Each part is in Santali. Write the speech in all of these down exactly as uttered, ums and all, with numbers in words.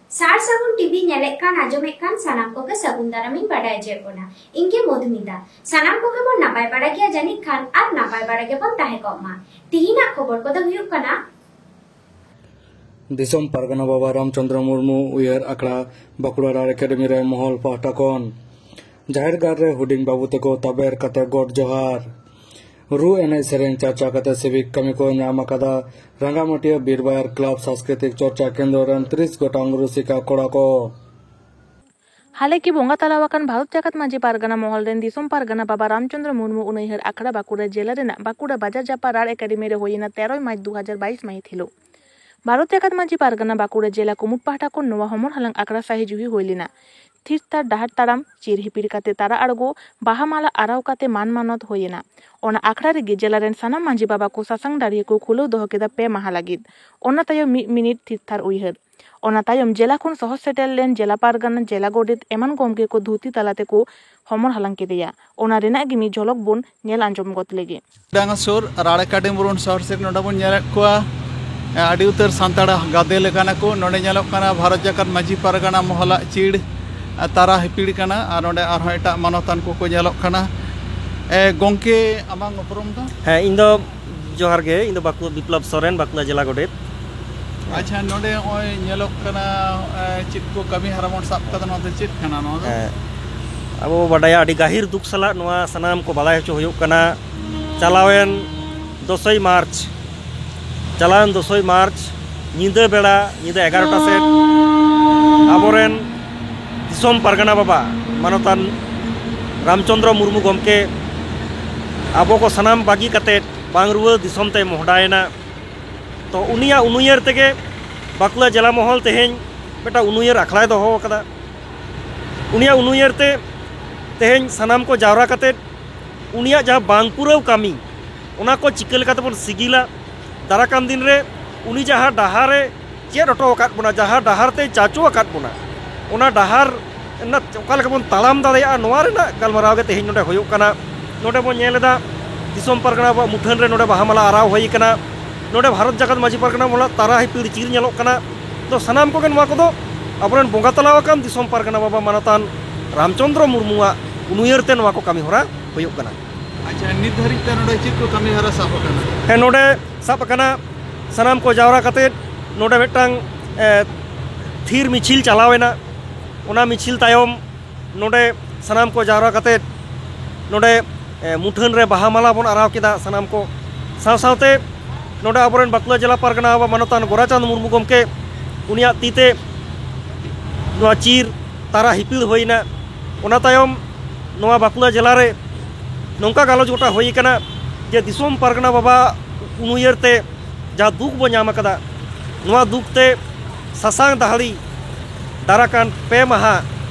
ᱥᱟᱨ ᱥᱟᱹᱜᱩᱱ ᱴᱤᱵᱷᱤ ᱧᱮᱞᱮᱫ ᱠᱟᱱ, ᱟᱸᱡᱚᱢᱮᱫ ᱠᱟᱱ ᱥᱟᱱᱟᱢ ᱠᱚᱜᱮ ᱥᱟᱹᱜᱩᱱ ᱫᱟᱨᱟᱢᱤᱧ ᱵᱟᱰᱟᱭ ᱦᱚᱪᱚᱭᱮᱫ ᱵᱚᱱᱟ᱾ ᱤᱧ ᱜᱮ ᱢᱚᱫᱷᱩᱢᱤᱛᱟ᱾ ᱥᱟᱱᱟᱢ ᱠᱚᱜᱮ ᱵᱚᱱ ᱱᱟᱯᱟᱭ ᱵᱟᱲᱟ ᱜᱮᱭᱟ ᱡᱟᱹᱱᱤᱡ ᱠᱷᱟᱱ, ᱟᱨ ᱱᱟᱯᱟᱭ ᱵᱟᱲᱟ ᱜᱮᱵᱚᱱ ᱛᱟᱦᱮᱸ ᱠᱚᱜ ᱢᱟ᱾ ᱛᱤᱦᱤᱧᱟᱜ ᱠᱷᱚᱵᱚᱨ ᱠᱚᱫᱚ ᱦᱩᱭᱩᱜ ᱠᱟᱱᱟ, ᱫᱤᱥᱚᱢ ᱯᱟᱨᱜᱟᱱᱟ ᱵᱟᱵᱟ ᱨᱟᱢᱪᱚᱸᱫᱽᱨᱚ ᱢᱩᱨᱢᱩ ᱩᱭᱦᱟᱹᱨ ᱟᱠᱷᱲᱟ ᱵᱟᱸᱠᱩᱲᱟ ᱨᱟᱲ ᱮᱠᱟᱰᱮᱢᱤ ᱨᱮ ᱢᱚᱦᱚᱞ ᱯᱟᱦᱴᱟ ᱠᱷᱚᱱ᱾ ᱡᱟᱦᱮᱨ ᱜᱟᱲ ᱨᱮ ᱦᱩᱰᱤᱧ ᱵᱟᱹᱵᱩ ᱛᱟᱠᱚ ᱛᱟᱵᱮᱨ ᱠᱟᱛᱮ ᱜᱚᱰ ᱡᱚᱦᱟᱨ᱾ ᱨᱩ ᱮᱱᱮᱡ ᱥᱮᱨᱮᱧ ᱪᱟᱨᱪᱟ ᱠᱟᱛᱮ ᱥᱤᱵᱤᱠ ᱠᱟᱹᱢᱤ ᱠᱚ ᱧᱟᱢ ᱟᱠᱟᱫᱟ ᱨᱟᱸᱜᱟᱢᱟᱹᱴᱤᱭᱟᱹ ᱵᱤᱨ ᱵᱟᱭᱟᱨ ᱠᱞᱟᱵᱽ ᱥᱟᱝᱥᱠᱨᱤᱛᱤᱠ ᱪᱚᱨᱪᱟ ᱠᱮᱱᱫᱨᱚ ᱨᱮᱱ ᱛᱤᱨᱤᱥ ᱜᱚᱴᱟᱝ ᱨᱩᱥᱤᱠᱟ ᱠᱚᱲᱟ ᱠᱚ᱾ ᱦᱟᱞᱮ ᱜᱮ ᱵᱚᱸᱜᱟ ᱛᱟᱞᱟ ᱟᱠᱟᱱ ᱵᱷᱟᱨᱚᱛ ᱡᱟᱠᱟᱛ ᱢᱟᱹᱡᱷᱤ ᱯᱟᱨᱜᱟᱱᱟ ᱢᱚᱦᱚᱞ ᱨᱮᱱ ᱫᱤᱥᱚᱢ ᱯᱟᱨᱜᱟᱱᱟ ᱵᱟᱵᱟ ᱨᱟᱢᱪᱚᱸᱫᱽᱨᱚ ᱢᱩᱨᱢᱩ ᱩᱱᱩᱭᱦᱟᱹᱨ ᱟᱠᱷᱲᱟ ᱵᱟᱸᱠᱩᱲᱟ ᱡᱮᱞᱟ ᱨᱮᱱᱟᱜ ᱵᱟᱸᱠᱩᱲᱟ ᱵᱟᱡᱟᱨ ᱡᱟᱯᱟᱜ ᱨᱟᱲ ᱮᱠᱟᱰᱮᱢᱤ ᱨᱮ ᱦᱩᱭ ᱮᱱᱟ ᱛᱮᱨᱚᱭ ᱢᱟᱨᱪ ᱫᱩ ᱦᱟᱡᱟᱨ ᱵᱟᱭᱤᱥ ᱢᱟᱹᱦᱤᱛ ᱦᱤᱞᱳᱜ᱾ ᱵᱷᱟᱨᱚᱛ ᱡᱟᱠᱟᱛ ᱢᱟᱹᱡᱷᱤ ᱯᱟᱨᱜᱟᱱᱟ ᱵᱟᱸᱠᱩᱲᱟ ᱡᱮᱞᱟ ᱠᱩᱢᱩᱴ ᱯᱟᱦᱴᱟ ᱠᱷᱚᱱ ᱱᱚᱣᱟ ᱦᱚᱢᱚᱨ ᱦᱟᱞᱟᱝ ᱟᱠᱷᱲᱟ ᱥᱟᱹᱦᱤ ᱡᱩᱦᱤ ᱦᱩᱭ ᱞᱮᱱᱟ᱾ ᱛᱷᱤᱨ ᱛᱷᱟᱨ ᱰᱟᱦᱟᱨ ᱛᱟᱲᱟᱢ, ᱪᱤᱨ ᱦᱤᱯᱤᱲ ᱠᱟᱛᱮ ᱛᱟᱨᱟ ᱟᱬᱜᱚ, ᱵᱟᱦᱟ ᱢᱟᱞᱟ ᱟᱨᱟᱣ ᱠᱟᱛᱮ ᱢᱟᱱ ᱢᱟᱱᱚᱛ ᱦᱩᱭ ᱮᱱᱟ᱾ ᱚᱱᱟ ᱟᱠᱷᱲᱟ ᱨᱮᱜᱮ ᱡᱮᱞᱟ ᱨᱮᱱ ᱥᱟᱱᱟᱢ ᱢᱟᱹᱡᱷᱤ ᱵᱟᱵᱟ ᱠᱚ ᱥᱟᱥᱟᱝ ᱫᱟᱲᱦᱤ ᱠᱚ ᱠᱷᱩᱞᱟᱹᱣ ᱫᱚᱦᱚ ᱠᱮᱫᱟ ᱯᱮ ᱢᱟᱦᱟ ᱞᱟᱹᱜᱤᱫ᱾ ᱚᱱᱟ ᱛᱟᱭᱚᱢ ᱢᱤᱫ ᱢᱤᱱᱤᱴ ᱛᱷᱤᱨ ᱛᱷᱟᱨ ᱩᱭᱦᱟᱹᱨ᱾ ᱚᱱᱟ ᱛᱟᱭᱚᱢ ᱡᱮᱞᱟ ᱠᱷᱚᱱ ᱥᱚᱦᱚᱨ ᱥᱮᱴᱮᱨ ᱞᱮᱱ ᱡᱮᱞᱟ ᱯᱟᱨᱜᱟᱱᱟ, ᱡᱮᱞᱟ ᱜᱚᱰᱮᱛ ᱮᱢᱟᱱ ᱜᱚᱢᱠᱮ ᱠᱚ ᱫᱷᱩᱛᱤ ᱛᱟᱞᱟ ᱛᱮᱠᱚ ᱦᱚᱢᱚᱨ ᱦᱟᱞᱟᱝ ᱠᱮᱫᱮᱭᱟ᱾ ᱚᱱᱟ ᱨᱮᱱᱟᱜ ᱜᱮ ᱢᱤᱫ ᱡᱷᱚᱞᱚᱠ ᱵᱚᱱ ᱧᱮᱞ ᱟᱸᱡᱚᱢ ᱜᱚᱫ ᱞᱮᱜᱮ᱾ ᱰᱟᱝᱜᱟ ᱥᱩᱨ ᱨᱟᱲ ᱮᱠᱟᱰᱮᱢᱤ ᱨᱳᱰ ᱥᱚᱦᱚᱨ ᱥᱮᱫ ᱱᱚᱰᱮ ᱵᱚᱱ ᱧᱮᱞᱮᱫ ᱠᱚᱣᱟ, ᱮ, ᱟᱹᱰᱤ ᱩᱛᱟᱹᱨ ᱥᱟᱱᱛᱟᱲ ᱜᱟᱫᱮᱞ ᱟᱠᱟᱱᱟ ᱠᱚ᱾ ᱱᱚᱰᱮ ᱧᱮᱞᱚᱜ ᱠᱟᱱᱟ ᱵᱷᱟᱨᱚᱛ ᱡᱟᱠᱟᱛ ᱢᱟᱹᱡᱷᱤ ᱯᱟᱨᱜᱟᱱᱟ ᱢᱚᱦᱚᱞᱟᱜ ᱪᱤᱲ, ᱮ, ᱛᱟᱨᱟ ᱦᱤᱯᱤᱲ ᱠᱟᱱᱟ, ᱟᱨ ᱱᱚᱰᱮ ᱟᱨᱦᱚᱸ ᱮᱴᱟᱜ ᱢᱟᱱᱚᱛᱟᱱ ᱠᱚᱠᱚ ᱧᱮᱞᱚᱜ ᱠᱟᱱᱟ᱾ ᱮ, ᱜᱚᱢᱠᱮ, ᱟᱢᱟᱝ ᱩᱯᱨᱩᱢ ᱫᱚ? ᱦᱮᱸ, ᱤᱧ ᱫᱚ, ᱡᱚᱦᱟᱨ ᱜᱮ, ᱤᱧ ᱫᱚ ᱵᱟᱸᱠᱩ-, ᱵᱤᱯᱞᱚᱵ ᱥᱚᱨᱮᱱ, ᱵᱟᱸᱠᱩᱲᱟ ᱡᱮᱞᱟ ᱜᱚᱰᱮᱛ᱾ ᱟᱪᱪᱷᱟ, ᱱᱚᱰᱮ ᱱᱚᱜᱼᱚᱭ ᱧᱮᱞᱚᱜ ᱠᱟᱱᱟ, ᱮ, ᱪᱮᱫ ᱠᱚ ᱠᱟᱹᱢᱤ ᱦᱚᱨᱟ ᱵᱚᱱ ᱥᱟᱵ ᱠᱟᱫᱟ, ᱱᱚᱣᱟ ᱫᱚ ᱪᱮᱫ ᱠᱟᱱᱟ ᱱᱚᱣᱟ ᱫᱚ? ᱦᱮᱸ, ᱟᱵᱚ ᱵᱚ ᱵᱟᱰᱟᱭᱟ, ᱟᱹᱰᱤ ᱜᱟᱹᱦᱤᱨ ᱫᱩᱠ ᱥᱟᱞᱟᱜ ᱱᱚᱣᱟ ᱥᱟᱱᱟᱢ ᱠᱚ ᱵᱟᱲᱟᱭ ᱦᱚᱪᱚ ᱦᱩᱭᱩᱜ ᱠᱟᱱᱟ᱾ ᱪᱟᱞᱟᱣᱮᱱ ᱫᱚᱥᱚᱭ ᱢᱟᱨᱪ, ᱪᱟᱞᱟᱣᱮᱱ ᱫᱚᱥᱚᱭ ᱢᱟᱨᱪ ᱧᱤᱫᱟᱹ ᱵᱮᱲᱟ, ᱧᱤᱫᱟᱹ ᱮᱜᱟᱨᱚᱴᱟ ᱥᱮᱫ ᱟᱵᱚᱨᱮᱱ ᱫᱤᱥᱚᱢ ᱯᱟᱨᱜᱟᱱᱟ ᱵᱟᱵᱟ ᱢᱟᱱᱚᱛᱟᱱ ᱨᱟᱢᱪᱚᱸᱫᱽᱨᱚ ᱢᱩᱨᱢᱩ ᱜᱚᱢᱠᱮ ᱟᱵᱚ ᱠᱚ ᱥᱟᱱᱟᱢ ᱵᱟᱹᱜᱤ ᱠᱟᱛᱮᱫ ᱵᱟᱝ ᱨᱩᱣᱟᱹᱲ ᱫᱤᱥᱚᱢ ᱛᱮᱭ ᱢᱚᱦᱰᱟᱭᱮᱱᱟ᱾ ᱛᱚ, ᱩᱱᱤᱭᱟᱜ ᱩᱱᱩᱭᱦᱟᱹᱨ ᱛᱮᱜᱮ ᱵᱟᱸᱠᱩᱲᱟ ᱡᱮᱞᱟ ᱢᱚᱦᱚᱞ ᱛᱮᱦᱮᱧ ᱢᱤᱫᱴᱟᱝ ᱩᱱᱩᱭᱦᱟᱹᱨ ᱟᱠᱷᱲᱟᱭ ᱫᱚᱦᱚ ᱟᱠᱟᱫᱟ᱾ ᱩᱱᱤᱭᱟᱜ ᱩᱱᱩᱭᱦᱟᱹᱨ ᱛᱮ ᱛᱮᱦᱮᱧ ᱥᱟᱱᱟᱢ ᱠᱚ ᱡᱟᱣᱨᱟ ᱠᱟᱛᱮᱫ ᱩᱱᱤᱭᱟᱜ ᱡᱟᱦᱟᱸ ᱵᱟᱝ ᱯᱩᱨᱟᱹᱣ ᱠᱟᱹᱢᱤ, ᱚᱱᱟ ᱠᱚ ᱪᱤᱠᱟᱹ ᱞᱮᱠᱟᱛᱮ ᱵᱚᱱ ᱥᱤᱜᱤᱞᱟ, ᱫᱟᱨᱟᱭ ᱠᱟᱱ ᱫᱤᱱ ᱨᱮ ᱩᱱᱤ ᱡᱟᱦᱟᱸ ᱰᱟᱦᱟᱨ ᱮ ᱪᱮᱫ ᱦᱚᱴᱚ ᱟᱠᱟᱫ ᱵᱚᱱᱟ, ᱡᱟᱦᱟᱸ ᱰᱟᱦᱟᱨ ᱛᱮᱭ ᱪᱟᱪᱳ ᱟᱠᱟᱫ ᱵᱚᱱᱟ, ᱚᱱᱟ ᱰᱟᱦᱟᱨ ᱨᱮᱱᱟᱜ ᱚᱠᱟ ᱞᱮᱠᱟ ᱵᱚᱱ ᱛᱟᱲᱟᱢ ᱫᱟᱲᱮᱭᱟᱜᱼᱟ, ᱱᱚᱣᱟ ᱨᱮᱱᱟᱜ ᱜᱟᱞᱢᱟᱨᱟᱣ ᱜᱮ ᱛᱮᱦᱮᱧ ᱱᱚᱰᱮ ᱦᱩᱭᱩᱜ ᱠᱟᱱᱟ᱾ ᱱᱚᱰᱮ ᱵᱚᱱ ᱧᱮᱞ ᱮᱫᱟ, ᱫᱤᱥᱚᱢ ᱯᱟᱨᱜᱟᱱᱟ ᱟᱵᱚᱣᱟᱜ ᱢᱩᱴᱷᱟᱹᱱ ᱨᱮ ᱱᱚᱰᱮ ᱵᱟᱦᱟ ᱢᱟᱞᱟ ᱟᱨᱟᱣ ᱦᱩᱭ ᱟᱠᱟᱱᱟ᱾ ᱱᱚᱰᱮ ᱵᱷᱟᱨᱚᱛ ᱡᱟᱠᱟᱛ ᱢᱟᱹᱡᱷᱤ ᱯᱟᱨᱜᱟᱱᱟ ᱢᱚᱦᱚᱞᱟᱜ ᱛᱟᱨᱟ ᱦᱤᱯᱤᱲ ᱪᱤᱨ ᱧᱮᱞᱚᱜ ᱠᱟᱱᱟ᱾ ᱛᱚ, ᱥᱟᱱᱟᱢ ᱠᱚᱜᱮ ᱱᱚᱣᱟ ᱠᱚᱫᱚ ᱟᱵᱚᱨᱮᱱ ᱵᱚᱸᱜᱟ ᱛᱟᱞᱟ ᱟᱠᱟᱱ ᱫᱤᱥᱚᱢ ᱯᱟᱨᱜᱟᱱᱟ ᱵᱟᱵᱟ ᱢᱟᱱᱚᱛᱟᱱ ᱨᱟᱢᱪᱚᱸᱫᱽᱨᱚ ᱢᱩᱨᱢᱩᱣᱟᱜ ᱩᱱᱩᱭᱦᱟᱹᱨ ᱛᱮ ᱱᱚᱣᱟ ᱠᱚ ᱠᱟᱹᱢᱤ ᱦᱚᱨᱟ ᱦᱩᱭᱩᱜ ᱠᱟᱱᱟ᱾ ᱟᱪᱪᱷᱟ, ᱱᱤᱛ ᱫᱷᱟᱹᱨᱤᱡ ᱛᱮ ᱱᱚᱰᱮ ᱪᱮᱫ ᱠᱚ ᱠᱟᱹᱢᱤ ᱦᱚᱨᱟ ᱥᱟᱵ ᱟᱠᱟᱱᱟ? ᱦᱮᱸ, ᱱᱚᱰᱮ ᱥᱟᱵ ᱟᱠᱟᱱᱟ, ᱥᱟᱱᱟᱢ ᱠᱚ ᱡᱟᱣᱨᱟ ᱠᱟᱛᱮᱫ ᱱᱚᱰᱮ ᱢᱤᱫᱴᱟᱝ, ᱮ, ᱛᱷᱤᱨ ᱢᱤᱪᱷᱤᱞ ᱪᱟᱞᱟᱣ ᱮᱱᱟ᱾ ᱚᱱᱟ ᱢᱤᱪᱷᱤᱞ ᱛᱟᱭᱚᱢ ᱱᱚᱰᱮ ᱥᱟᱱᱟᱢ ᱠᱚ ᱡᱟᱣᱨᱟ ᱠᱟᱛᱮᱫ ᱱᱚᱰᱮ, ᱮ, ᱢᱩᱴᱷᱟᱹᱱ ᱨᱮ ᱵᱟᱦᱟ ᱢᱟᱞᱟ ᱵᱚᱱ ᱟᱨᱟᱣ ᱠᱮᱫᱟ ᱥᱟᱱᱟᱢ ᱠᱚ᱾ ᱥᱟᱶ ᱥᱟᱶᱛᱮ ᱱᱚᱰᱮ ᱟᱵᱚᱨᱮᱱ ᱵᱟᱸᱠᱩᱲᱟ ᱡᱮᱞᱟ ᱯᱟᱨᱜᱟᱱᱟ ᱵᱟᱵᱟ ᱢᱟᱱᱚᱛᱟᱱ ᱜᱳᱨᱟᱪᱟᱸᱫᱽ ᱢᱩᱨᱢᱩ ᱜᱚᱢᱠᱮ, ᱩᱱᱤᱭᱟᱜ ᱛᱤ ᱛᱮ ᱱᱚᱣᱟ ᱪᱤᱨ ᱛᱟᱨᱟ ᱦᱤᱯᱤᱲ ᱦᱩᱭᱱᱟ᱾ ᱚᱱᱟ ᱛᱟᱭᱚᱢ ᱱᱚᱣᱟ ᱵᱟᱸᱠᱩᱲᱟ ᱡᱮᱞᱟ ᱨᱮ ᱱᱚᱝᱠᱟ ᱜᱟᱞᱚᱪ ᱜᱚᱴᱟ ᱦᱩᱭ ᱟᱠᱟᱱᱟ ᱡᱮ ᱫᱤᱥᱚᱢ ᱯᱟᱨᱜᱟᱱᱟ ᱵᱟᱵᱟ ᱩᱱᱩᱭᱦᱟᱹᱨ ᱛᱮ ᱡᱟᱦᱟᱸ ᱫᱩᱠ ᱵᱚ ᱧᱟᱢ ᱟᱠᱟᱫᱟ, ᱱᱚᱣᱟ ᱫᱩᱠ ᱛᱮ ᱥᱟᱥᱟᱝ ᱫᱟᱦᱲᱤ ᱫᱟᱨᱟ ᱠᱟᱱ ᱯᱮ ᱢᱟᱦᱟ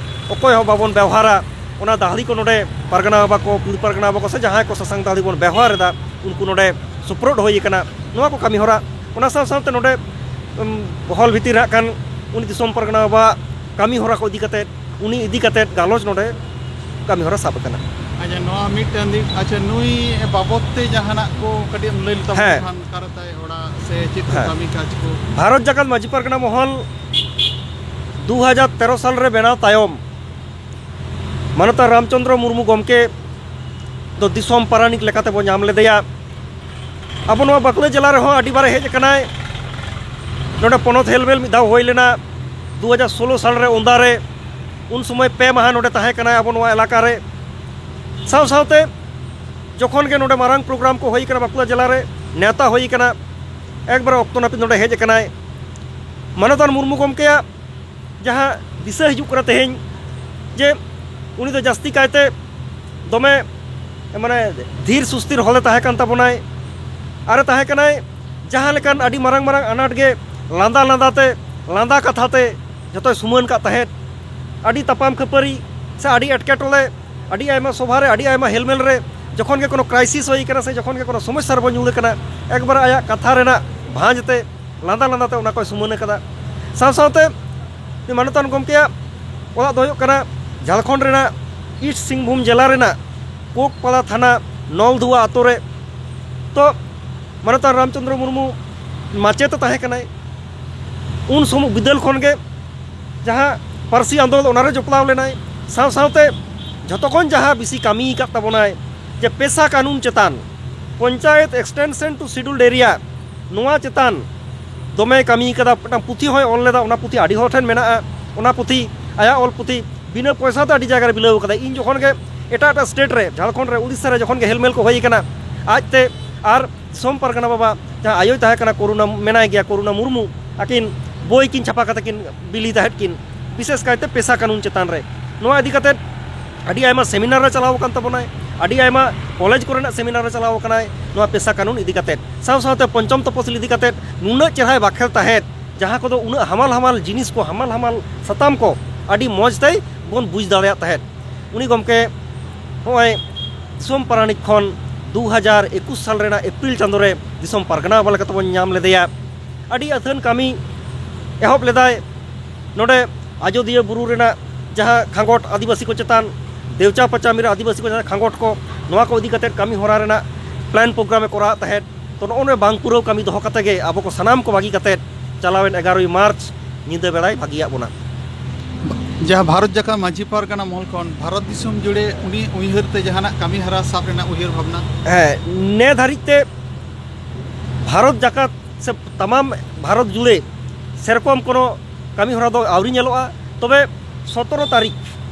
ᱚᱠᱚᱭ ᱦᱚᱸ ᱵᱟᱵᱚᱱ ᱵᱮᱣᱦᱟᱨᱟ᱾ ᱚᱱᱟ ᱫᱟᱦᱲᱤ ᱠᱚ ᱱᱚᱰᱮ ᱯᱟᱨᱜᱟᱱᱟ ᱵᱟᱵᱟ ᱠᱚ, ᱯᱤᱲ ᱯᱟᱨᱜᱟᱱᱟ ᱵᱟᱵᱟ ᱠᱚ ᱥᱮ ᱡᱟᱦᱟᱸᱭ ᱠᱚ ᱥᱟᱥᱟᱝ ᱫᱟᱦᱲᱤ ᱵᱚᱱ ᱵᱮᱣᱦᱟᱨ ᱮᱫᱟ, ᱩᱱᱠᱩ ᱱᱚᱰᱮ ᱥᱩᱯᱨᱩᱫ ᱦᱩᱭ ᱟᱠᱟᱱᱟ᱾ ᱱᱚᱣᱟ ᱠᱚ ᱠᱟᱹᱢᱤ ᱦᱚᱨᱟ, ᱚᱱᱟ ᱥᱟᱶ ᱥᱟᱶᱛᱮ ᱱᱚᱰᱮ, ᱩᱢ, ᱦᱚᱞ ᱵᱷᱤᱛᱤᱨ ᱨᱮ ᱦᱟᱸᱜ ᱠᱷᱟᱱ ᱩᱱᱤ ᱫᱤᱥᱚᱢ ᱯᱟᱨᱜᱟᱱᱟ ᱵᱟᱵᱟᱣᱟᱜ ᱠᱟᱹᱢᱤ ᱦᱚᱨᱟ ᱠᱚ ᱤᱫᱤ ᱠᱟᱛᱮᱫ, ᱩᱱᱤ ᱤᱫᱤ ᱠᱟᱛᱮᱫ ᱜᱟᱞᱚᱪ ᱱᱚᱰᱮ ᱠᱟᱹᱢᱤ ᱦᱚᱨᱟ ᱥᱟᱵ ᱟᱠᱟᱱᱟ᱾ ᱟᱪᱪᱷᱟ, ᱱᱚᱣᱟ ᱢᱤᱫᱴᱟᱝ ᱫᱤᱠ, ᱟᱪᱪᱷᱟ, ᱱᱩᱭ ᱵᱟᱵᱚᱫ ᱛᱮ ᱡᱟᱦᱟᱱᱟᱜ ᱠᱚ ᱠᱟᱹᱴᱤᱡ ᱮᱢ ᱞᱟᱹᱭ ᱞᱮᱛᱟᱵᱚᱱ ᱦᱮᱸ᱾ ᱠᱷᱟᱱ, ᱚᱠᱟᱨᱮ ᱛᱟᱭ ᱚᱲᱟᱜ ᱥᱮ ᱪᱮᱫ ᱠᱚ ᱦᱮᱸ᱾ ᱠᱟᱹᱢᱤ ᱠᱟᱡᱽ ᱠᱚ? ᱵᱷᱟᱨᱚᱛ ᱡᱟᱠᱟᱛ ᱢᱟᱹᱡᱷᱤ ᱯᱟᱨᱜᱟᱱᱟ ᱢᱚᱦᱚᱞ ᱫᱩ ᱦᱟᱡᱟᱨ ᱛᱮᱨᱚ ᱥᱟᱞ ᱨᱮ ᱵᱮᱱᱟᱣ ᱛᱟᱭᱚᱢ, ᱢᱟᱱᱚᱛᱟᱱ ᱨᱟᱢᱪᱚᱸᱫᱽᱨᱚ ᱢᱩᱨᱢᱩ ᱜᱚᱢᱠᱮ ᱫᱚ ᱫᱤᱥᱚᱢ ᱯᱟᱨᱟᱱᱤᱠ ᱞᱮᱠᱟᱛᱮ ᱵᱚ ᱧᱟᱢ ᱞᱮᱫᱮᱭᱟ᱾ ᱟᱵᱚ ᱱᱚᱣᱟ ᱵᱟᱸᱠᱩᱲᱟ ᱡᱮᱞᱟ ᱨᱮᱦᱚᱸ ᱟᱹᱰᱤ ᱵᱟᱨᱮ ᱦᱮᱡ ᱟᱠᱟᱱᱟᱭ᱾ ᱱᱚᱰᱮ ᱯᱚᱱᱚᱛ ᱦᱮᱞᱢᱮᱞ ᱢᱤᱫ ᱫᱷᱟᱣ ᱦᱩᱭ ᱞᱮᱱᱟ ᱫᱩ ᱦᱟᱡᱟᱨ ᱥᱳᱞᱳ ᱥᱟᱞ ᱨᱮ, ᱚᱱᱫᱟ ᱨᱮ᱾ ᱩᱱ ᱥᱚᱢᱚᱭ ᱯᱮ ᱢᱟᱦᱟ ᱱᱚᱰᱮ ᱛᱟᱦᱮᱸ ᱠᱟᱱᱟᱭ ᱟᱵᱚ ᱱᱚᱣᱟ ᱮᱞᱟᱠᱟ ᱨᱮ᱾ ᱥᱟᱶ ᱥᱟᱶᱛᱮ ᱡᱚᱠᱷᱚᱱ ᱜᱮ ᱱᱚᱰᱮ ᱢᱟᱨᱟᱝ ᱯᱨᱳᱜᱨᱟᱢ ᱠᱚ ᱦᱩᱭ ᱠᱟᱱᱟ ᱵᱟᱸᱠᱩᱲᱟ ᱡᱮᱞᱟ ᱨᱮ, ᱱᱮᱣᱛᱟ ᱦᱩᱭ ᱠᱟᱱᱟ, ᱮᱠᱵᱟᱨᱮ ᱚᱠᱛᱚ ᱱᱟᱹᱯᱤᱛ ᱱᱚᱰᱮ ᱦᱮᱡ ᱟᱠᱟᱱᱟᱭ᱾ ᱢᱟᱱᱚᱛᱟᱱ ᱢᱩᱨᱢᱩ ᱜᱚᱢᱠᱮᱭᱟᱜ ᱡᱟᱦᱟᱸ ᱫᱤᱥᱟᱹ ᱦᱤᱡᱩᱜ ᱠᱟᱱᱟ ᱛᱮᱦᱮᱧ, ᱡᱮ ᱩᱱᱤ ᱫᱚ ᱡᱟᱹᱥᱛᱤ ᱠᱟᱭᱛᱮ ᱫᱚᱢᱮ, ᱢᱟᱱᱮ, ᱫᱷᱤᱨ ᱥᱩᱥᱛᱤᱨ ᱦᱚᱲᱮ ᱛᱟᱦᱮᱸ ᱠᱟᱱ ᱛᱟᱵᱚᱱᱟᱭ᱾ ᱟᱨᱮ ᱛᱟᱦᱮᱸ ᱠᱟᱱᱟᱭ ᱡᱟᱦᱟᱸ ᱞᱮᱠᱟᱱ ᱟᱹᱰᱤ ᱢᱟᱨᱟᱝ ᱢᱟᱨᱟᱝ ᱟᱱᱟᱴ ᱜᱮ ᱞᱟᱸᱫᱟ ᱞᱟᱸᱫᱟ ᱛᱮ, ᱞᱟᱸᱫᱟ ᱠᱟᱛᱷᱟ ᱛᱮ ᱡᱚᱛᱚᱭ ᱥᱩᱢᱟᱹᱱ ᱠᱟᱜ ᱛᱟᱦᱮᱸᱫ᱾ ᱟᱹᱰᱤ ᱛᱟᱯᱟᱢ ᱠᱷᱟᱹᱯᱟᱹᱨᱤ ᱥᱮ ᱟᱹᱰᱤ ᱮᱴᱠᱮᱴᱚᱬᱮ, ᱟᱹᱰᱤ ᱟᱭᱢᱟ ᱥᱚᱵᱷᱟ ᱨᱮ, ᱟᱹᱰᱤ ᱟᱭᱢᱟ ᱦᱮᱞᱢᱮᱞ ᱨᱮ, ᱡᱚᱠᱷᱚᱱ ᱜᱮ ᱠᱳᱱᱳ ᱠᱨᱟᱭᱥᱤᱥ ᱦᱩᱭ ᱠᱟᱱᱟ ᱥᱮ ᱡᱚᱠᱷᱚᱱ ᱜᱮ ᱠᱳᱱᱳ ᱥᱚᱢᱚᱥᱥᱟ ᱨᱮᱵᱚᱱ ᱧᱩᱨ ᱟᱠᱟᱱᱟ, ᱮᱠᱵᱟᱨᱮ ᱟᱭᱟᱜ ᱠᱟᱛᱷᱟ ᱨᱮᱱᱟᱜ ᱵᱷᱟᱸᱡᱽ ᱛᱮ ᱞᱟᱸᱫᱟ ᱞᱟᱸᱫᱟ ᱛᱮ ᱚᱱᱟ ᱠᱚᱭ ᱥᱩᱢᱟᱹᱱ ᱟᱠᱟᱫᱟ᱾ ᱥᱟᱶ ᱥᱟᱶᱛᱮ ᱩᱱᱤ ᱢᱟᱱᱚᱛᱟᱱ ᱜᱚᱢᱠᱮᱭᱟᱜ ᱚᱲᱟᱜ ᱫᱚ ᱦᱩᱭᱩᱜ ᱠᱟᱱᱟ ᱡᱷᱟᱲᱠᱷᱚᱸᱰ ᱨᱮᱱᱟᱜ ᱤᱥᱴ ᱥᱤᱝᱵᱷᱩᱢ ᱡᱮᱞᱟ ᱨᱮᱱᱟᱜ ᱠᱳᱠᱯᱟᱲᱟ ᱛᱷᱟᱱᱟ ᱱᱚᱞᱫᱷᱩᱣᱟ ᱟᱛᱳ ᱨᱮ᱾ ᱛᱚ, ᱢᱟᱱᱚᱛᱟᱱ ᱨᱟᱢᱪᱚᱸᱫᱽᱨᱚ ᱢᱩᱨᱢᱩ ᱢᱟᱪᱮᱛ ᱛᱟᱦᱮᱸ ᱠᱟᱱᱟᱭ᱾ ᱩᱱ ᱥᱚᱢᱚᱭ ᱵᱤᱫᱟᱹᱞ ᱠᱷᱚᱱ ᱜᱮ ᱡᱟᱦᱟᱸ ᱯᱟᱹᱨᱥᱤ ᱟᱸᱫᱳᱲ, ᱚᱱᱟᱨᱮ ᱡᱚᱯᱲᱟᱣ ᱞᱮᱱᱟᱭ᱾ ᱥᱟᱶ ᱥᱟᱶᱛᱮ ᱡᱷᱚᱛᱚ ᱠᱷᱚᱱ ᱡᱟᱦᱟᱸ ᱵᱮᱥᱤ ᱠᱟᱹᱢᱤ ᱟᱠᱟᱫ ᱛᱟᱵᱚᱱᱟᱭ, ᱡᱮ ᱯᱮᱥᱟ ᱠᱟᱹᱱᱩᱱ ᱪᱮᱛᱟᱱ, panchayat extension to scheduled area, ᱱᱚᱣᱟ ᱪᱮᱛᱟᱱ ᱫᱚᱢᱮ ᱠᱟᱹᱢᱤ ᱠᱟᱫᱟ᱾ ᱢᱤᱫᱴᱟᱝ ᱯᱩᱛᱷᱤ ᱦᱚᱸᱭ ᱚᱞ ᱞᱮᱫᱟ, ᱚᱱᱟ ᱯᱩᱛᱷᱤ ᱟᱹᱰᱤ ᱦᱚᱲ ᱴᱷᱮᱱ ᱢᱮᱱᱟᱜᱼᱟ᱾ ᱚᱱᱟ ᱯᱩᱛᱷᱤ, ᱟᱭᱟᱜ ᱚᱞ ᱯᱩᱛᱷᱤ, ᱵᱤᱱᱟᱹ ᱯᱚᱭᱥᱟ ᱛᱮ ᱟᱹᱰᱤ ᱡᱟᱭᱜᱟ ᱨᱮ ᱵᱤᱞᱟᱹᱣ ᱠᱟᱫᱟᱭ᱾ ᱤᱧ ᱡᱚᱠᱷᱚᱱ ᱜᱮ ᱮᱴᱟᱜ ᱮᱴᱟᱜ state ᱨᱮ, ᱡᱷᱟᱲᱠᱷᱚᱸᱰ ᱨᱮ, ᱩᱲᱤᱥᱥᱟ ᱨᱮ ᱡᱚᱠᱷᱚᱱ ᱜᱮ ᱦᱮᱞᱢᱮᱞ ᱠᱚ ᱦᱩᱭ ᱠᱟᱱᱟ, ᱟᱡᱛᱮ ᱟᱨ ᱫᱤᱥᱚᱢ ᱯᱟᱨᱜᱟᱱᱟ ᱵᱟᱵᱟ ᱡᱟᱦᱟᱸ ᱟᱭᱳᱭ ᱛᱟᱦᱮᱸ ᱠᱟᱱᱟ, ᱠᱚᱨᱩᱱᱟ ᱢᱮᱱᱟᱭ ᱜᱮᱭᱟ, ᱠᱚᱨᱩᱱᱟ ᱢᱩᱨᱢᱩ, ᱟᱹᱠᱤᱱ ᱵᱳᱭ ᱠᱤᱱ ᱪᱷᱟᱯᱟ ᱠᱟᱛᱮ ᱠᱤᱱ ᱵᱤᱞᱤ ᱛᱟᱦᱮᱸᱫ ᱠᱤᱱ, ᱵᱤᱥᱮᱥ ᱠᱟᱭᱛᱮ ᱯᱮᱥᱟ ᱠᱟᱹᱱᱩᱱ ᱪᱮᱛᱟᱱ ᱨᱮ᱾ ᱱᱚᱣᱟ ᱤᱫᱤ ᱠᱟᱛᱮ ᱟᱹᱰᱤ ᱟᱭᱢᱟ seminar ᱨᱮ ᱪᱟᱞᱟᱣ ᱟᱠᱟᱱ ᱛᱟᱵᱚᱱᱟᱭ, ᱟᱹᱰᱤ ᱟᱭᱢᱟ ᱠᱚᱞᱮᱡᱽ ᱠᱚᱨᱮᱱᱟᱜ seminar ᱨᱮ ᱪᱟᱞᱟᱣ ᱟᱠᱟᱱᱟᱭ ᱱᱚᱣᱟ ᱯᱮᱥᱟ ᱠᱟᱹᱱᱩᱱ ᱤᱫᱤ ᱠᱟᱛᱮ᱾ ᱥᱟᱶ ᱥᱟᱶᱛᱮ ᱯᱚᱧᱪᱚᱢ ᱛᱚᱯᱚᱥᱤᱞ ᱤᱫᱤ ᱠᱟᱛᱮ ᱱᱩᱱᱟᱹᱜ ᱪᱮᱦᱨᱟᱭ ᱵᱟᱠᱷᱮᱲ ᱛᱟᱦᱮᱸᱫ, ᱡᱟᱦᱟᱸ ᱠᱚᱫᱚ ᱩᱱᱟᱹᱜ ᱦᱟᱢᱟᱞ ᱦᱟᱢᱟᱞ ᱡᱤᱱᱤᱥ ᱠᱚ, ᱦᱟᱢᱟᱞ ᱦᱟᱢᱟᱞ ᱥᱟᱛᱟᱢ ᱠᱚ ᱟᱹᱰᱤ ᱢᱚᱡᱽ ᱛᱮᱭ ᱵᱚᱱ ᱵᱩᱡᱽ ᱫᱟᱲᱮᱭᱟᱜ ᱛᱟᱦᱮᱸᱫ᱾ ᱩᱱᱤ ᱜᱚᱢᱠᱮ ᱱᱚᱜᱼᱚᱭ ᱫᱤᱥᱚᱢ ᱯᱟᱨᱟᱱᱤᱠ ᱠᱷᱚᱱ ᱫᱩ ᱦᱟᱡᱟᱨ ᱮᱠᱩᱥ ᱥᱟᱞ ᱨᱮᱱᱟᱜ ᱮᱯᱨᱤᱞ ᱪᱟᱸᱫᱳ ᱨᱮ ᱫᱤᱥᱚᱢ ᱯᱟᱨᱜᱟᱱᱟ ᱵᱟᱵᱟ ᱞᱮᱠᱟ ᱛᱮᱵᱚᱱ ᱧᱟᱢ ᱞᱮᱫᱮᱭᱟ᱾ ᱟᱹᱰᱤ ᱟᱹᱛᱷᱟᱹᱱ ᱠᱟᱹᱢᱤ ᱮᱦᱚᱵ ᱞᱮᱫᱟᱭ᱾ ᱱᱚᱰᱮ ᱟᱡᱳᱫᱤᱭᱟᱹ ᱵᱩᱨᱩ ᱨᱮᱱᱟᱜ ᱡᱟᱦᱟᱸ ᱠᱷᱟᱸᱜᱚᱴ ᱟᱹᱫᱤᱵᱟᱹᱥᱤ ᱠᱚ ᱪᱮᱛᱟᱱ, ᱫᱮᱣᱪᱟ ᱯᱟᱪᱟᱢᱤ ᱨᱮ ᱟᱹᱫᱤᱵᱟᱹᱥᱤ ᱠᱚ ᱪᱮᱛᱟᱱ ᱠᱷᱟᱸᱜᱚᱴ ᱠᱚ, ᱱᱚᱣᱟ ᱠᱚ ᱤᱫᱤ ᱠᱟᱛᱮᱫ ᱠᱟᱹᱢᱤ ᱦᱚᱨᱟ ᱨᱮᱱᱟᱜ plan program ᱮ ᱠᱚᱨᱟᱣᱮᱫ ᱛᱟᱦᱮᱸᱫ᱾ ᱛᱚ, ᱱᱚᱜᱼᱚ ᱱᱚᱣᱟ ᱵᱟᱝ ᱯᱩᱨᱟᱹᱣ ᱠᱟᱹᱢᱤ ᱫᱚᱦᱚ ᱠᱟᱛᱮ ᱜᱮ ᱟᱵᱚ ᱠᱚ ᱥᱟᱱᱟᱢ ᱠᱚ ᱵᱟᱹᱜᱤ ᱠᱟᱛᱮᱫ ᱪᱟᱞᱟᱣᱮᱱ ᱮᱜᱟᱨᱳᱭ ᱢᱟᱨᱪ ᱧᱤᱫᱟᱹ ᱵᱮᱲᱟᱭ ᱵᱟᱹᱜᱤᱭᱟᱫ ᱵᱚᱱᱟ᱾ ᱡᱟᱦᱟᱸ ᱵᱷᱟᱨᱚᱛ ᱡᱟᱠᱟᱛ ᱢᱟᱹᱡᱷᱤ ᱯᱟᱨᱜᱟᱱᱟ ᱢᱚᱦᱚᱞ ᱠᱷᱚᱱ ᱵᱷᱟᱨᱚᱛ ᱫᱤᱥᱚᱢ ᱡᱩᱲᱮ ᱩᱱᱤ ᱩᱭᱦᱟᱹᱨ ᱛᱮ ᱡᱟᱦᱟᱱᱟᱜ ᱠᱟᱹᱢᱤ ᱦᱚᱨᱟ ᱥᱟᱵ ᱨᱮᱱᱟᱜ ᱩᱭᱦᱟᱹᱨ ᱵᱷᱟᱵᱽᱱᱟ? ᱦᱮᱸ, ᱱᱮ ᱫᱷᱟᱹᱨᱤᱡ ᱛᱮ ᱵᱷᱟᱨᱚᱛ ᱡᱟᱠᱟᱛ ᱥᱮ ᱛᱟᱢᱟᱢ ᱵᱷᱟᱨᱚᱛ ᱡᱩᱲᱮ ᱥᱮᱨᱚᱠᱚᱢ ᱠᱳᱱᱳ ᱠᱟᱹᱢᱤ ᱦᱚᱨᱟ ᱫᱚ ᱟᱹᱣᱨᱤ ᱧᱮᱞᱚᱜᱼᱟ᱾ ᱛᱚᱵᱮ ᱥᱚᱛᱨᱚ ᱛᱟᱹᱨᱤᱠᱷ,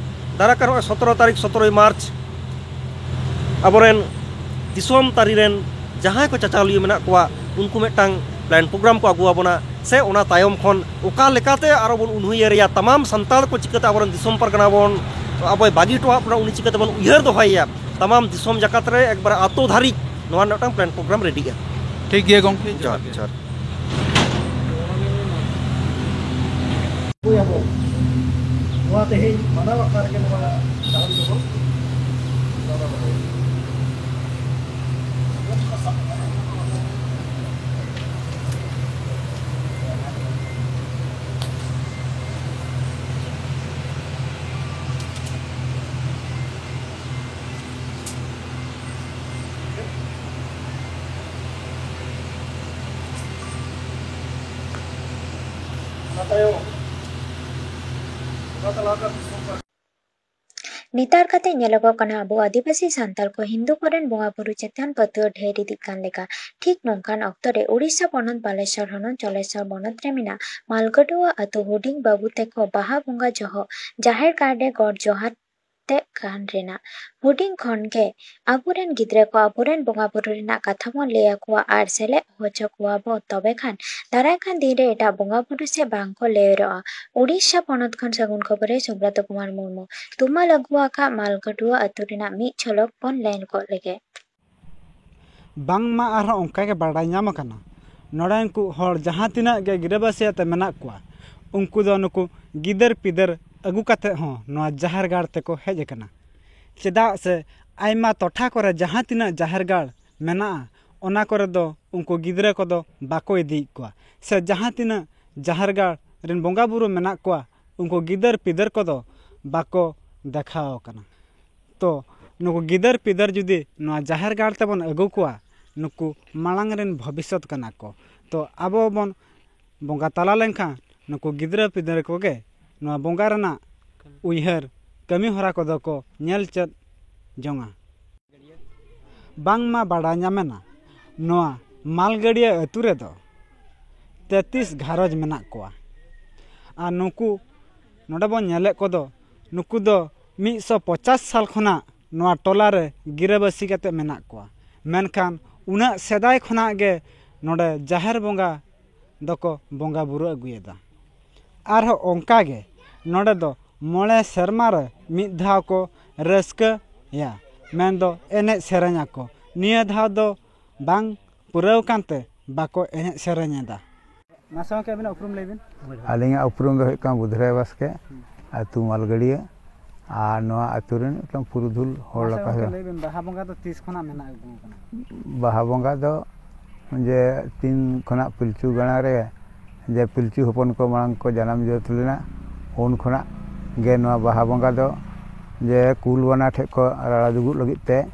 ᱫᱟᱨᱟᱭ ᱠᱟᱱ ᱱᱚᱜᱼᱚᱭ ᱥᱚᱛᱨᱚ ᱛᱟᱹᱨᱤᱠᱷ, ᱥᱚᱛᱨᱚᱭ ᱢᱟᱨᱪ, ᱟᱵᱚᱨᱮᱱ ᱫᱤᱥᱚᱢ ᱛᱟᱹᱨᱤ ᱨᱮᱱ ᱡᱟᱦᱟᱸᱭ ᱠᱚ ᱪᱟᱪᱟᱞᱤᱭᱟᱹ ᱢᱮᱱᱟᱜ ᱠᱚᱣᱟ, ᱩᱱᱠᱩ ᱢᱤᱫᱴᱟᱝ plan program ᱠᱚ ᱟᱹᱜᱩ ᱟᱵᱚᱱᱟ, ᱥᱮ ᱚᱱᱟ ᱛᱟᱭᱚᱢ ᱠᱷᱚᱱ ᱚᱠᱟ ᱞᱮᱠᱟᱛᱮ ᱟᱨᱚ ᱵᱚᱱ ᱩᱱᱩᱭᱟᱹᱨᱮᱭᱟ, ᱛᱟᱢᱟᱢ ᱥᱟᱱᱛᱟᱲ ᱠᱚ ᱪᱤᱠᱟᱹᱛᱮ ᱟᱵᱚᱨᱮᱱ ᱫᱤᱥᱚᱢ ᱯᱟᱨᱜᱟᱱᱟ ᱵᱚᱱ, ᱟᱵᱚᱭ ᱵᱟᱹᱜᱤ ᱦᱚᱴᱚᱣᱟᱜ ᱵᱚᱱᱟ, ᱩᱱᱤ ᱪᱤᱠᱟᱹᱛᱮ ᱵᱚᱱ ᱩᱭᱦᱟᱹᱨ ᱫᱚᱦᱚᱭᱮᱭᱟ, ᱛᱟᱢᱟᱢ ᱫᱤᱥᱚᱢ ᱡᱟᱠᱟᱛ ᱨᱮ ᱮᱠᱵᱟᱨᱮ ᱟᱛᱳ ᱫᱷᱟᱹᱨᱤᱡ ᱱᱚᱣᱟ ᱨᱮᱱᱟᱜ ᱢᱤᱫᱴᱟᱝ plan program ᱨᱮᱰᱤᱜᱼᱟ᱾ ᱴᱷᱤᱠ ᱜᱮᱭᱟ ᱜᱚᱢᱠᱮ, ᱡᱚᱦᱟᱨ ᱡᱚᱦᱟᱨ ᱜᱮ᱾ ᱡᱚᱦᱟᱨ᱾ ᱟᱹᱜᱩᱭᱟᱵᱚ᱾ ᱱᱚᱣᱟ ᱛᱮᱦᱮᱧ ᱢᱟᱱᱟᱣ ᱟᱠᱷᱲᱟ ᱨᱮᱜᱮ ᱱᱚᱣᱟ ᱫᱟᱨᱟᱢ ᱫᱚᱵᱚᱱ ᱫᱚᱦᱚ ᱫᱚᱦᱚᱭᱟ᱾ ᱚᱱᱟ ᱛᱟᱭᱚᱢ ᱱᱮᱛᱟᱨ ᱠᱟᱛᱮ ᱧᱮᱞᱚᱜᱚᱜ ᱠᱟᱱᱟ, ᱟᱵᱚ ᱟᱹᱫᱤᱵᱟᱹᱥᱤ ᱥᱟᱱᱛᱟᱲ ᱠᱚ ᱦᱤᱱᱫᱩ ᱠᱚᱨᱮᱱ ᱵᱚᱸᱜᱟ ᱵᱩᱨᱩ ᱪᱮᱛᱟᱱ ᱯᱟᱹᱛᱭᱟᱹᱣ ᱰᱷᱮᱨ ᱤᱫᱤᱜ ᱠᱟᱱ ᱞᱮᱠᱟ᱾ ᱴᱷᱤᱠ ᱱᱚᱝᱠᱟᱱ ᱚᱠᱛᱚ ᱨᱮ ᱩᱲᱤᱥᱥᱟ ᱯᱚᱱᱚᱛ ᱵᱟᱞᱮᱥᱚᱨ ᱦᱚᱱᱚᱛ ᱡᱚᱞᱮᱥᱚᱨ ᱵᱚᱱᱚᱛ ᱨᱮ ᱢᱮᱱᱟᱜ ᱢᱟᱞᱜᱟᱹᱰᱩᱣᱟᱹ ᱟᱹᱛᱩ ᱦᱩᱰᱤᱧ ᱵᱟᱹᱵᱩ ᱛᱮᱠᱚ ᱵᱟᱦᱟ ᱵᱚᱸᱜᱟ ᱡᱚᱦᱚᱜ ᱡᱟᱦᱮᱨ ᱜᱟᱲ ᱨᱮ ᱜᱚᱰ ᱡᱚᱦᱟᱨ ᱛᱮᱜ ᱠᱟᱱ ᱨᱮᱱᱟᱜ ᱦᱩᱰᱤᱧ ᱠᱷᱚᱱ ᱜᱮ ᱟᱵᱚᱨᱮᱱ ᱜᱤᱫᱽᱨᱟᱹ ᱠᱚ ᱟᱵᱚᱨᱮᱱ ᱵᱚᱸᱜᱟ ᱵᱩᱨᱩ ᱨᱮᱱᱟᱜ ᱠᱟᱛᱷᱟ ᱵᱚᱱ ᱞᱟᱹᱭ ᱟᱠᱚᱣᱟ ᱟᱨ ᱥᱮᱞᱮᱫ ᱦᱚᱪᱚ ᱠᱚᱣᱟ ᱵᱚᱱ, ᱛᱚᱵᱮ ᱠᱷᱟᱱ ᱫᱟᱨᱟᱭ ᱠᱟᱱ ᱫᱤᱱ ᱨᱮ ᱮᱴᱟᱜ ᱵᱚᱸᱜᱟ ᱵᱩᱨᱩ ᱥᱮᱫ ᱵᱟᱝ ᱠᱚ ᱞᱮᱣᱮᱨᱚᱜᱼᱟ᱾ ᱩᱲᱤᱥᱥᱟ ᱯᱚᱱᱚᱛ ᱠᱷᱚᱱ ᱥᱟᱹᱜᱩᱱ ᱠᱷᱚᱵᱚᱨ ᱨᱮ ᱥᱩᱵᱨᱚᱛ ᱠᱩᱢᱟᱨ ᱢᱩᱨᱢᱩ᱾ ᱛᱩᱢᱟᱹᱞ ᱟᱹᱜᱩ ᱟᱠᱟᱫ ᱢᱟᱞᱜᱟᱹᱰᱩᱣᱟᱹ ᱟᱹᱛᱩ ᱨᱮᱱᱟᱜ ᱢᱤᱫ ᱡᱷᱚᱞᱚᱠ ᱵᱚᱱ ᱧᱮᱞ ᱜᱚᱫ ᱞᱮᱜᱮ᱾ ᱵᱟᱝᱢᱟ ᱟᱨᱦᱚᱸ ᱚᱱᱠᱟ ᱜᱮ ᱵᱟᱰᱟᱭ ᱧᱟᱢ ᱟᱠᱟᱱᱟ, ᱱᱚᱰᱮᱱ ᱠᱚ ᱦᱚᱲ ᱡᱟᱦᱟᱸ ᱛᱤᱱᱟᱹᱜ ᱜᱮ ᱜᱤᱨᱟᱹᱵᱟᱹᱥᱤ ᱟᱛᱮ ᱢᱮᱱᱟᱜ ᱠᱚᱣᱟ, ᱩᱱᱠᱩ ᱫᱚ ᱱᱩᱠᱩ ᱜᱤᱫᱟᱹᱨ ᱯᱤᱫᱟᱹᱨ ᱟᱹᱜᱩ ᱠᱟᱛᱮ ᱦᱚᱸ ᱱᱚᱣᱟ ᱡᱟᱦᱮᱨ ᱜᱟᱲ ᱛᱮᱠᱚ ᱦᱮᱡ ᱟᱠᱟᱱᱟ᱾ ᱪᱮᱫᱟᱜ ᱥᱮ ᱟᱭᱢᱟ ᱴᱚᱴᱷᱟ ᱠᱚᱨᱮ ᱡᱟᱦᱟᱸ ᱛᱤᱱᱟᱹᱜ ᱡᱟᱦᱮᱨ ᱜᱟᱲ ᱢᱮᱱᱟᱜᱼᱟ, ᱚᱱᱟ ᱠᱚᱨᱮ ᱫᱚ ᱩᱱᱠᱩ ᱜᱤᱫᱽᱨᱟᱹ ᱠᱚᱫᱚ ᱵᱟᱠᱚ ᱤᱫᱤᱭᱮᱫ ᱠᱚᱣᱟ, ᱥᱮ ᱡᱟᱦᱟᱸ ᱛᱤᱱᱟᱹᱜ ᱡᱟᱦᱮᱨ ᱜᱟᱲ ᱨᱮᱱ ᱵᱚᱸᱜᱟ ᱵᱩᱨᱩ ᱢᱮᱱᱟᱜ ᱠᱚᱣᱟ, ᱩᱱᱠᱩ ᱜᱤᱫᱟᱹᱨ ᱯᱤᱫᱟᱹᱨ ᱠᱚᱫᱚ ᱵᱟᱠᱚ ᱫᱮᱠᱷᱟᱣ ᱟᱠᱟᱱᱟ᱾ ᱛᱚ ᱱᱩᱠᱩ ᱜᱤᱫᱟᱹᱨ ᱯᱤᱫᱟᱹᱨ ᱡᱩᱫᱤ ᱱᱚᱣᱟ ᱡᱟᱦᱮᱨ ᱜᱟᱲ ᱛᱮᱵᱚᱱ ᱟᱹᱜᱩ ᱠᱚᱣᱟ, ᱱᱩᱠᱩ ᱢᱟᱲᱟᱝ ᱨᱮᱱ ᱵᱷᱚᱵᱤᱥᱥᱚᱛ ᱠᱟᱱᱟ ᱠᱚ᱾ ᱛᱚ ᱟᱵᱚ ᱵᱚᱱ ᱵᱚᱸᱜᱟ ᱛᱟᱞᱟ ᱞᱮᱱᱠᱷᱟᱱ ᱱᱩᱠᱩ ᱜᱤᱫᱽᱨᱟᱹ ᱯᱤᱫᱽᱨᱟᱹ ᱠᱚᱜᱮ ᱱᱚᱣᱟ ᱵᱚᱸᱜᱟ ᱨᱮᱱᱟᱜ ᱩᱭᱦᱟᱹᱨ ᱠᱟᱹᱢᱤ ᱦᱚᱨᱟ ᱠᱚᱫᱚ ᱠᱚ ᱧᱮᱞ ᱪᱮᱫ ᱡᱚᱝᱟ᱾ ᱵᱟᱝᱢᱟ ᱵᱟᱰᱟᱭ ᱧᱟᱢᱮᱱᱟ, ᱱᱚᱣᱟ ᱢᱟᱞᱜᱟᱹᱰᱤᱭᱟᱹ ᱟᱹᱛᱩ ᱨᱮᱫᱚ ᱛᱮᱛᱨᱤᱥ ᱜᱷᱟᱨᱚᱸᱡᱽ ᱢᱮᱱᱟᱜ ᱠᱚᱣᱟ᱾ ᱟᱨ ᱱᱩᱠᱩ ᱱᱚᱰᱮ ᱵᱚᱱ ᱧᱮᱞᱮᱫ ᱠᱚᱫᱚ, ᱱᱩᱠᱩ ᱫᱚ ᱢᱤᱫ ᱥᱚ ᱯᱚᱪᱟᱥ ᱥᱟᱞ ᱠᱷᱚᱱᱟᱜ ᱱᱚᱣᱟ ᱴᱚᱞᱟ ᱨᱮ ᱜᱤᱨᱟᱹᱵᱟᱹᱥᱤ ᱠᱟᱛᱮ ᱢᱮᱱᱟᱜ ᱠᱚᱣᱟ᱾ ᱢᱮᱱᱠᱷᱟᱱ ᱩᱱᱟᱹᱜ ᱥᱮᱫᱟᱭ ᱠᱷᱚᱱᱟᱜ ᱜᱮ ᱱᱚᱰᱮ ᱡᱟᱦᱮᱨ ᱵᱚᱸᱜᱟ ᱫᱚᱠᱚ ᱵᱚᱸᱜᱟ ᱵᱩᱨᱩ ᱟᱹᱜᱩᱭᱮᱫᱟ᱾ ᱟᱨᱦᱚᱸ ᱚᱱᱠᱟ ᱜᱮ ᱱᱚᱰᱮ ᱫᱚ ᱢᱚᱬᱮ ᱥᱮᱨᱢᱟ ᱨᱮ ᱢᱤᱫ ᱫᱷᱟᱣ ᱠᱚ ᱨᱟᱹᱥᱠᱟᱹᱭᱟ, ᱢᱮᱱᱫᱚ ᱮᱱᱮᱡ ᱥᱮᱨᱮᱧ ᱟᱠᱚ᱾ ᱱᱤᱭᱟᱹ ᱫᱷᱟᱣ ᱫᱚ ᱵᱟᱝ ᱯᱩᱨᱟᱹᱣ ᱠᱟᱱᱛᱮ ᱵᱟᱠᱚ ᱮᱱᱮᱡ ᱥᱮᱨᱮᱧ ᱮᱫᱟ᱾ ᱢᱟᱥᱮ ᱜᱚᱢᱠᱮ, ᱟᱹᱵᱤᱱᱟᱜ ᱩᱯᱨᱩᱢ ᱞᱟᱹᱭ ᱵᱤᱱ᱾ ᱟᱹᱞᱤᱧᱟᱜ ᱩᱯᱨᱩᱢ ᱫᱚ ᱦᱩᱭᱩᱜ ᱠᱟᱱᱟ ᱵᱩᱫᱷᱨᱟᱭ ᱵᱟᱥᱠᱮ, ᱟᱹᱛᱩ ᱢᱟᱞᱜᱟᱹᱰᱤᱭᱟᱹ, ᱟᱨ ᱱᱚᱣᱟ ᱟᱹᱛᱩ ᱨᱮᱱ ᱢᱤᱫᱴᱟᱝ ᱯᱩᱨᱩᱫᱷᱩᱞ ᱦᱚᱲ ᱢᱟᱥᱮ ᱞᱮᱠᱟ ᱜᱚᱢᱠᱮ, ᱦᱩᱭᱩᱜᱼᱟ᱾ ᱞᱟᱹᱭ ᱵᱤᱱ, ᱵᱟᱦᱟ ᱵᱚᱸᱜᱟ ᱫᱚ ᱛᱤᱥ ᱠᱷᱚᱱᱟᱜ ᱢᱮᱱᱟᱜ ᱟᱹᱜᱩ ᱟᱠᱟᱱᱟ? ᱵᱟᱦᱟ ᱵᱚᱸᱜᱟ ᱫᱚ ᱡᱮ ᱛᱤᱱ ᱠᱷᱚᱱᱟᱜ ᱯᱤᱞᱪᱩ ᱜᱟᱲᱟ ᱨᱮ ᱡᱮ ᱯᱤᱞᱪᱩ ᱦᱚᱯᱚᱱ ᱠᱚ ᱢᱟᱲᱟᱝ ᱠᱚ ᱡᱟᱱᱟᱢ ᱡᱟᱹᱛ ᱞᱮᱱᱟ, ᱩᱱ ᱠᱷᱚᱱᱟᱜ ᱜᱮ ᱱᱚᱣᱟ ᱵᱟᱦᱟ ᱵᱚᱸᱜᱟ ᱫᱚ ᱡᱮ ᱠᱩᱞ ᱵᱟᱱᱟ ᱴᱷᱮᱡ ᱠᱚ ᱨᱟᱲᱟ ᱫᱩᱜᱩᱜ ᱞᱟᱹᱜᱤᱫ ᱛᱮ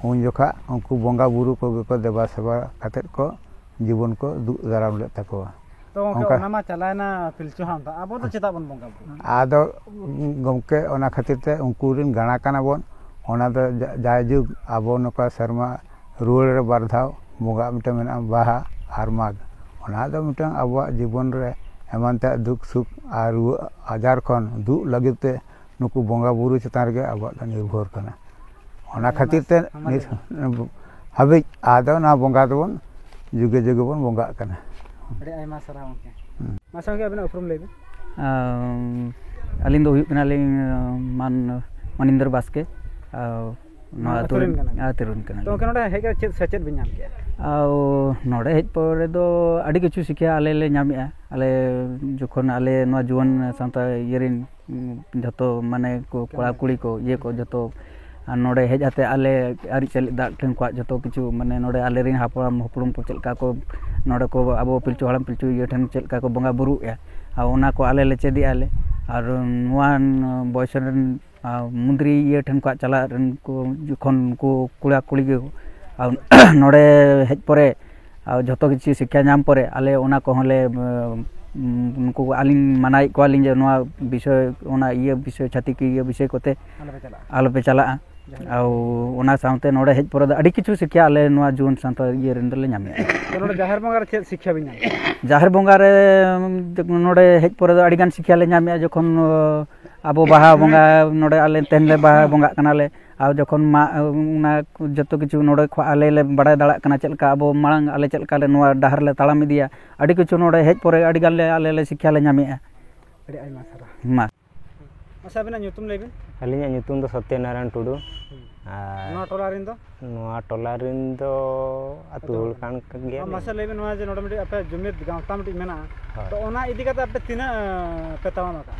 ᱩᱱ ᱡᱚᱠᱷᱟᱜ ᱩᱱᱠᱩ ᱵᱚᱸᱜᱟ ᱵᱩᱨᱩ ᱠᱚᱜᱮ ᱠᱚ ᱫᱮᱵᱟ ᱥᱮᱵᱟ ᱠᱟᱛᱮᱫ ᱠᱚ ᱡᱤᱵᱚᱱ ᱠᱚ ᱫᱩᱜ ᱫᱟᱨᱟᱢ ᱞᱮᱫ ᱛᱟᱠᱚᱣᱟ᱾ ᱛᱚ ᱜᱚᱢᱠᱮ, ᱚᱱᱠᱟ᱾ ᱚᱱᱟ ᱢᱟ ᱪᱟᱞᱟᱣᱮᱱᱟ ᱯᱤᱞᱪᱩ ᱦᱟᱲᱟᱢ ᱫᱚ, ᱟᱵᱚ ᱫᱚ ᱪᱮᱫᱟᱜ ᱵᱚᱱ ᱵᱚᱸᱜᱟ ᱵᱩᱨᱩᱜᱼᱟ? ᱟᱫᱚ ᱜᱚᱢᱠᱮ, ᱚᱱᱟ ᱠᱷᱟᱹᱛᱤᱨ ᱛᱮ ᱩᱱᱠᱩ ᱨᱮᱱ ᱜᱟᱬᱟ ᱠᱟᱱᱟ ᱵᱚᱱ᱾ ᱚᱱᱟ ᱫᱚ ᱡᱟ- ᱡᱟᱭᱡᱩᱜᱽ ᱟᱵᱚ ᱱᱚᱝᱠᱟ ᱥᱮᱨᱢᱟ ᱨᱩᱣᱟᱹᱲ ᱨᱮ ᱵᱟᱨ ᱫᱷᱟᱣ ᱵᱚᱸᱜᱟ ᱢᱤᱫᱴᱟᱝ ᱢᱮᱱᱟᱜᱼᱟ, ᱵᱟᱦᱟ ᱟᱨ ᱢᱟᱜᱽ᱾ ᱚᱱᱟ ᱫᱚ ᱢᱤᱫᱴᱟᱝ ᱟᱵᱚᱣᱟᱜ ᱡᱤᱵᱚᱱ ᱨᱮ ᱮᱢᱟᱱ ᱛᱮᱭᱟᱜ ᱫᱩᱠ ᱥᱩᱠ ᱟᱨ ᱨᱩᱣᱟᱹ ᱟᱡᱟᱨ ᱠᱷᱚᱱ ᱫᱩᱜ ᱞᱟᱹᱜᱤᱫ ᱛᱮ ᱱᱩᱠᱩ ᱵᱚᱸᱜᱟ ᱵᱩᱨᱩ ᱪᱮᱛᱟᱱ ᱨᱮᱜᱮ ᱟᱵᱚᱣᱟᱜ ᱫᱚ ᱱᱤᱨᱵᱷᱚᱨ ᱠᱟᱱᱟ᱾ ᱚᱱᱟ ᱟᱭᱢᱟ ᱠᱷᱟᱹᱛᱤᱨ ᱛᱮ ᱟᱭᱢᱟ ᱱᱤᱛ ᱦᱟᱹᱵᱤᱡ ᱟᱫᱚ ᱱᱚᱣᱟ ᱵᱚᱸᱜᱟ ᱫᱚᱵᱚᱱ ᱡᱩᱜᱮ ᱡᱩᱜᱮ ᱵᱚᱱ ᱵᱚᱸᱜᱟᱜ ᱠᱟᱱᱟ᱾ ᱟᱹᱰᱤ ᱟᱭᱢᱟ ᱥᱟᱨᱦᱟᱣ ᱜᱚᱢᱠᱮ᱾ ᱦᱩᱸ᱾ ᱢᱟᱥᱮ ᱜᱚᱢᱠᱮ, ᱟᱵᱤᱱᱟᱜ ᱩᱯᱨᱩᱢ ᱞᱟᱹᱭ ᱵᱤᱱ᱾ ᱟᱢ, ᱟᱹᱞᱤᱧ ᱫᱚ ᱦᱩᱭᱩᱜ ᱠᱟᱱᱟᱞᱤᱧ, ᱟᱢ, ᱢᱟᱱ-, ᱢᱚᱱᱤᱱᱫᱚᱨ ᱵᱟᱥᱠᱮ᱾ ᱟᱨ ᱱᱚᱣᱟ ᱱᱚᱣᱟ ᱟᱹᱛᱩ ᱟᱹᱛᱩ ᱨᱮᱱ ᱨᱮᱱ, ᱠᱟᱱᱟ ᱵᱤᱱ? ᱟᱹᱛᱩ ᱨᱮᱱ ᱠᱟᱱᱟᱞᱤᱧ᱾ ᱛᱚ ᱜᱚᱢᱠᱮ, ᱱᱚᱰᱮ ᱦᱮᱡ ᱠᱟᱛᱮ ᱪᱮᱫ ᱥᱮᱪᱮᱫ ᱵᱤᱱ ᱧᱟᱢ ᱠᱮᱜᱼᱟ? ᱟᱨ ᱱᱚᱰᱮ ᱦᱮᱡ ᱯᱚᱨᱮ ᱫᱚ ᱟᱹᱰᱤ ᱠᱤᱪᱷᱩ ᱥᱤᱠᱷᱭᱟ ᱟᱞᱮ ᱞᱮ ᱧᱟᱢᱮᱜᱼᱟ᱾ ᱟᱞᱮ ᱡᱚᱠᱷᱚᱱ ᱟᱞᱮ ᱱᱚᱣᱟ ᱡᱩᱣᱟᱹᱱ ᱥᱟᱶᱛᱟ ᱤᱭᱟᱹ ᱨᱮᱱ, ᱩᱸ, ᱡᱷᱚᱛᱚ ᱢᱟᱱᱮ ᱠᱚ ᱠᱚᱲᱟ ᱠᱩᱲᱤ ᱠᱚ ᱤᱭᱟᱹ ᱠᱚ ᱡᱷᱚᱛᱚ ᱟᱨ ᱱᱚᱰᱮ ᱦᱮᱡ ᱠᱟᱛᱮ ᱟᱞᱮ ᱟᱹᱨᱤᱪᱟᱹᱞᱤ ᱫᱟᱜ ᱴᱷᱮᱱ ᱠᱷᱚᱱᱟᱜ ᱡᱷᱚᱛᱚ ᱠᱤᱪᱷᱩ, ᱢᱟᱱᱮ, ᱱᱚᱰᱮ ᱟᱞᱮᱨᱮᱱ ᱦᱟᱯᱲᱟᱢ ᱦᱩᱯᱲᱩᱢ ᱠᱚ ᱪᱮᱫ ᱞᱮᱠᱟ ᱠᱚ, ᱱᱚᱰᱮ ᱠᱚ ᱟᱵᱚ ᱯᱤᱞᱪᱩ ᱦᱟᱲᱟᱢ ᱯᱤᱞᱪᱩ ᱤᱭᱟᱹ ᱴᱷᱮᱱ ᱪᱮᱫ ᱞᱮᱠᱟ ᱠᱚ ᱵᱚᱸᱜᱟ ᱵᱩᱨᱩᱜᱼᱟ, ᱟᱨ ᱚᱱᱟ ᱠᱚ ᱟᱞᱮ ᱞᱮ ᱪᱮᱫᱮᱜᱼᱟ ᱞᱮ᱾ ᱟᱨ ᱱᱚᱣᱟ ᱵᱚᱭᱚᱥ ᱨᱮᱱ, ᱟᱨ ᱢᱩᱱᱫᱽᱨᱤ ᱤᱭᱟᱹ ᱴᱷᱮᱱ ᱠᱷᱚᱱᱟᱜ ᱪᱟᱞᱟᱜ ᱨᱮᱱ ᱠᱚ ᱡᱚᱠᱷᱚᱱ ᱩᱱᱠᱩ ᱠᱚᱲᱟ ᱠᱩᱲᱤ ᱜᱮ, ᱟᱨ ᱱᱚᱰᱮ ᱦᱮᱡ ᱯᱚᱨᱮ ᱟᱨ ᱡᱷᱚᱛᱚ ᱠᱤᱪᱷᱩ ᱥᱤᱠᱠᱷᱟ ᱧᱟᱢ ᱯᱚᱨᱮ ᱟᱞᱮ ᱚᱱᱟ ᱠᱚᱦᱚᱸ ᱞᱮ, ᱩᱸ, ᱱᱩᱠᱩ ᱟᱹᱞᱤᱧ ᱢᱟᱱᱟᱭᱮᱫ ᱠᱚᱣᱟᱞᱤᱧ ᱡᱮ ᱱᱚᱣᱟ ᱵᱤᱥᱚᱭ, ᱚᱱᱟ ᱤᱭᱟᱹ ᱵᱤᱥᱚᱭ, ᱪᱷᱟᱹᱛᱤᱠ ᱤᱭᱟᱹ ᱵᱤᱥᱚᱭ ᱠᱚᱛᱮ ᱟᱞᱚᱯᱮ ᱪᱟᱞᱟᱜᱼᱟ᱾ ᱟᱞᱚᱯᱮ ᱪᱟᱞᱟᱜᱼᱟ᱾ ᱡᱟᱦᱮᱨ ᱟᱨ ᱚᱱᱟ ᱥᱟᱶᱛᱮ ᱱᱚᱰᱮ ᱦᱮᱡ ᱯᱚᱨᱮ ᱫᱚ ᱟᱹᱰᱤ ᱠᱤᱪᱷᱩ ᱥᱤᱠᱠᱷᱟ ᱟᱞᱮ ᱱᱚᱣᱟ ᱡᱩᱣᱟᱹᱱ ᱥᱟᱶᱛᱟ ᱤᱭᱟᱹ ᱨᱮᱱ ᱫᱚᱞᱮ ᱧᱟᱢᱮᱫᱼᱟ᱾ ᱛᱚ ᱱᱚᱰᱮ ᱡᱟᱦᱮᱨ ᱵᱚᱸᱜᱟ ᱨᱮ ᱪᱮᱫ ᱥᱤᱠᱠᱷᱟ ᱵᱤᱱ ᱧᱟᱢ ᱠᱮᱫᱟ? ᱡᱟᱦᱮᱨ ᱵᱚᱸᱜᱟ ᱨᱮ, ᱩᱸ, ᱱᱚᱰᱮ ᱦᱮᱡ ᱯᱚᱨᱮ ᱫᱚ ᱟᱹᱰᱤᱜᱟᱱ ᱥᱤᱠᱠᱷᱟ ᱞᱮ ᱧᱟᱢᱮᱫᱼᱟ᱾ ᱡᱚᱠᱷᱚᱱ, ᱚ, ᱟᱵᱚ ᱵᱟᱦᱟ ᱵᱚᱸᱜᱟ ᱱᱚᱰᱮ ᱟᱞᱮ ᱛᱮᱦᱮᱧ ᱞᱮ ᱵᱟᱦᱟ ᱵᱚᱸᱜᱟᱜ ᱠᱟᱱᱟᱞᱮ, ᱟᱨ ᱡᱚᱠᱷᱚᱱ ᱢᱟ, ᱚᱱᱟ ᱡᱚᱛᱚ ᱠᱤᱪᱷᱩ ᱱᱚᱰᱮ ᱠᱷᱚᱱ ᱟᱞᱮ ᱞᱮ ᱵᱟᱲᱟᱭ ᱫᱟᱲᱮᱭᱟᱜ ᱠᱟᱱᱟ ᱪᱮᱫ ᱞᱮᱠᱟ ᱟᱵᱚ ᱢᱟᱲᱟᱝ ᱟᱞᱮ ᱪᱮᱫ ᱞᱮᱠᱟ ᱞᱮ ᱱᱚᱣᱟ ᱰᱟᱦᱟᱨ ᱞᱮ ᱛᱟᱲᱟᱢ ᱤᱫᱤᱭᱟ᱾ ᱟᱹᱰᱤ ᱠᱤᱪᱷᱩ ᱱᱚᱰᱮ ᱦᱮᱡ ᱯᱚᱨᱮ ᱟᱹᱰᱤ ᱜᱟᱱ ᱞᱮ, ᱟᱞᱮ ᱞᱮ ᱥᱤᱠᱠᱷᱟ ᱞᱮ ᱧᱟᱢᱮᱫᱼᱟ᱾ ᱟᱹᱰᱤ ᱟᱭᱢᱟ ᱥᱟᱨᱦᱟᱣ᱾ ᱢᱟ᱾ ᱟᱪᱪᱷᱟ, ᱟᱵᱤᱱᱟᱜ ᱧᱩᱛᱩᱢ ᱞᱟᱹᱭ ᱵᱤᱱ᱾ ᱟᱹᱞᱤᱧᱟᱜ ᱧᱩᱛᱩᱢ ᱫᱚ ᱥᱚᱛᱭᱚᱱᱟᱨᱟᱭᱚᱱ ᱴᱩᱰᱩ᱾ ᱦᱩᱸ᱾ ᱟᱨ ᱱᱚᱣᱟ ᱴᱚᱞᱟ ᱨᱮᱱ ᱫᱚ? ᱱᱚᱣᱟ ᱴᱚᱞᱟ ᱨᱮᱱ ᱫᱚ ᱟᱹᱛᱩ ᱟᱹᱛᱩ ᱦᱚᱲ ᱦᱚᱲ᱾ ᱠᱟᱱ ᱜᱮᱭᱟ ᱢᱟ, ᱞᱤᱧ᱾ ᱢᱟᱥᱮ ᱞᱟᱹᱭ ᱵᱤᱱ, ᱱᱚᱣᱟ ᱡᱮ ᱱᱚᱰᱮ ᱢᱤᱫᱴᱤᱡ ᱟᱯᱮ ᱡᱩᱢᱤᱫ ᱜᱟᱶᱛᱟ ᱢᱤᱫᱴᱤᱡ ᱢᱮᱱᱟᱜᱼᱟ, ᱦᱳᱭ᱾ ᱛᱚ ᱚᱱᱟ ᱤᱫᱤ ᱠᱟᱛᱮ ᱟᱯᱮ ᱛᱤᱱᱟᱹᱜ, ᱮᱸ, ᱯᱮ ᱛᱟᱲᱟᱢ ᱟᱠᱟᱫᱼᱟ?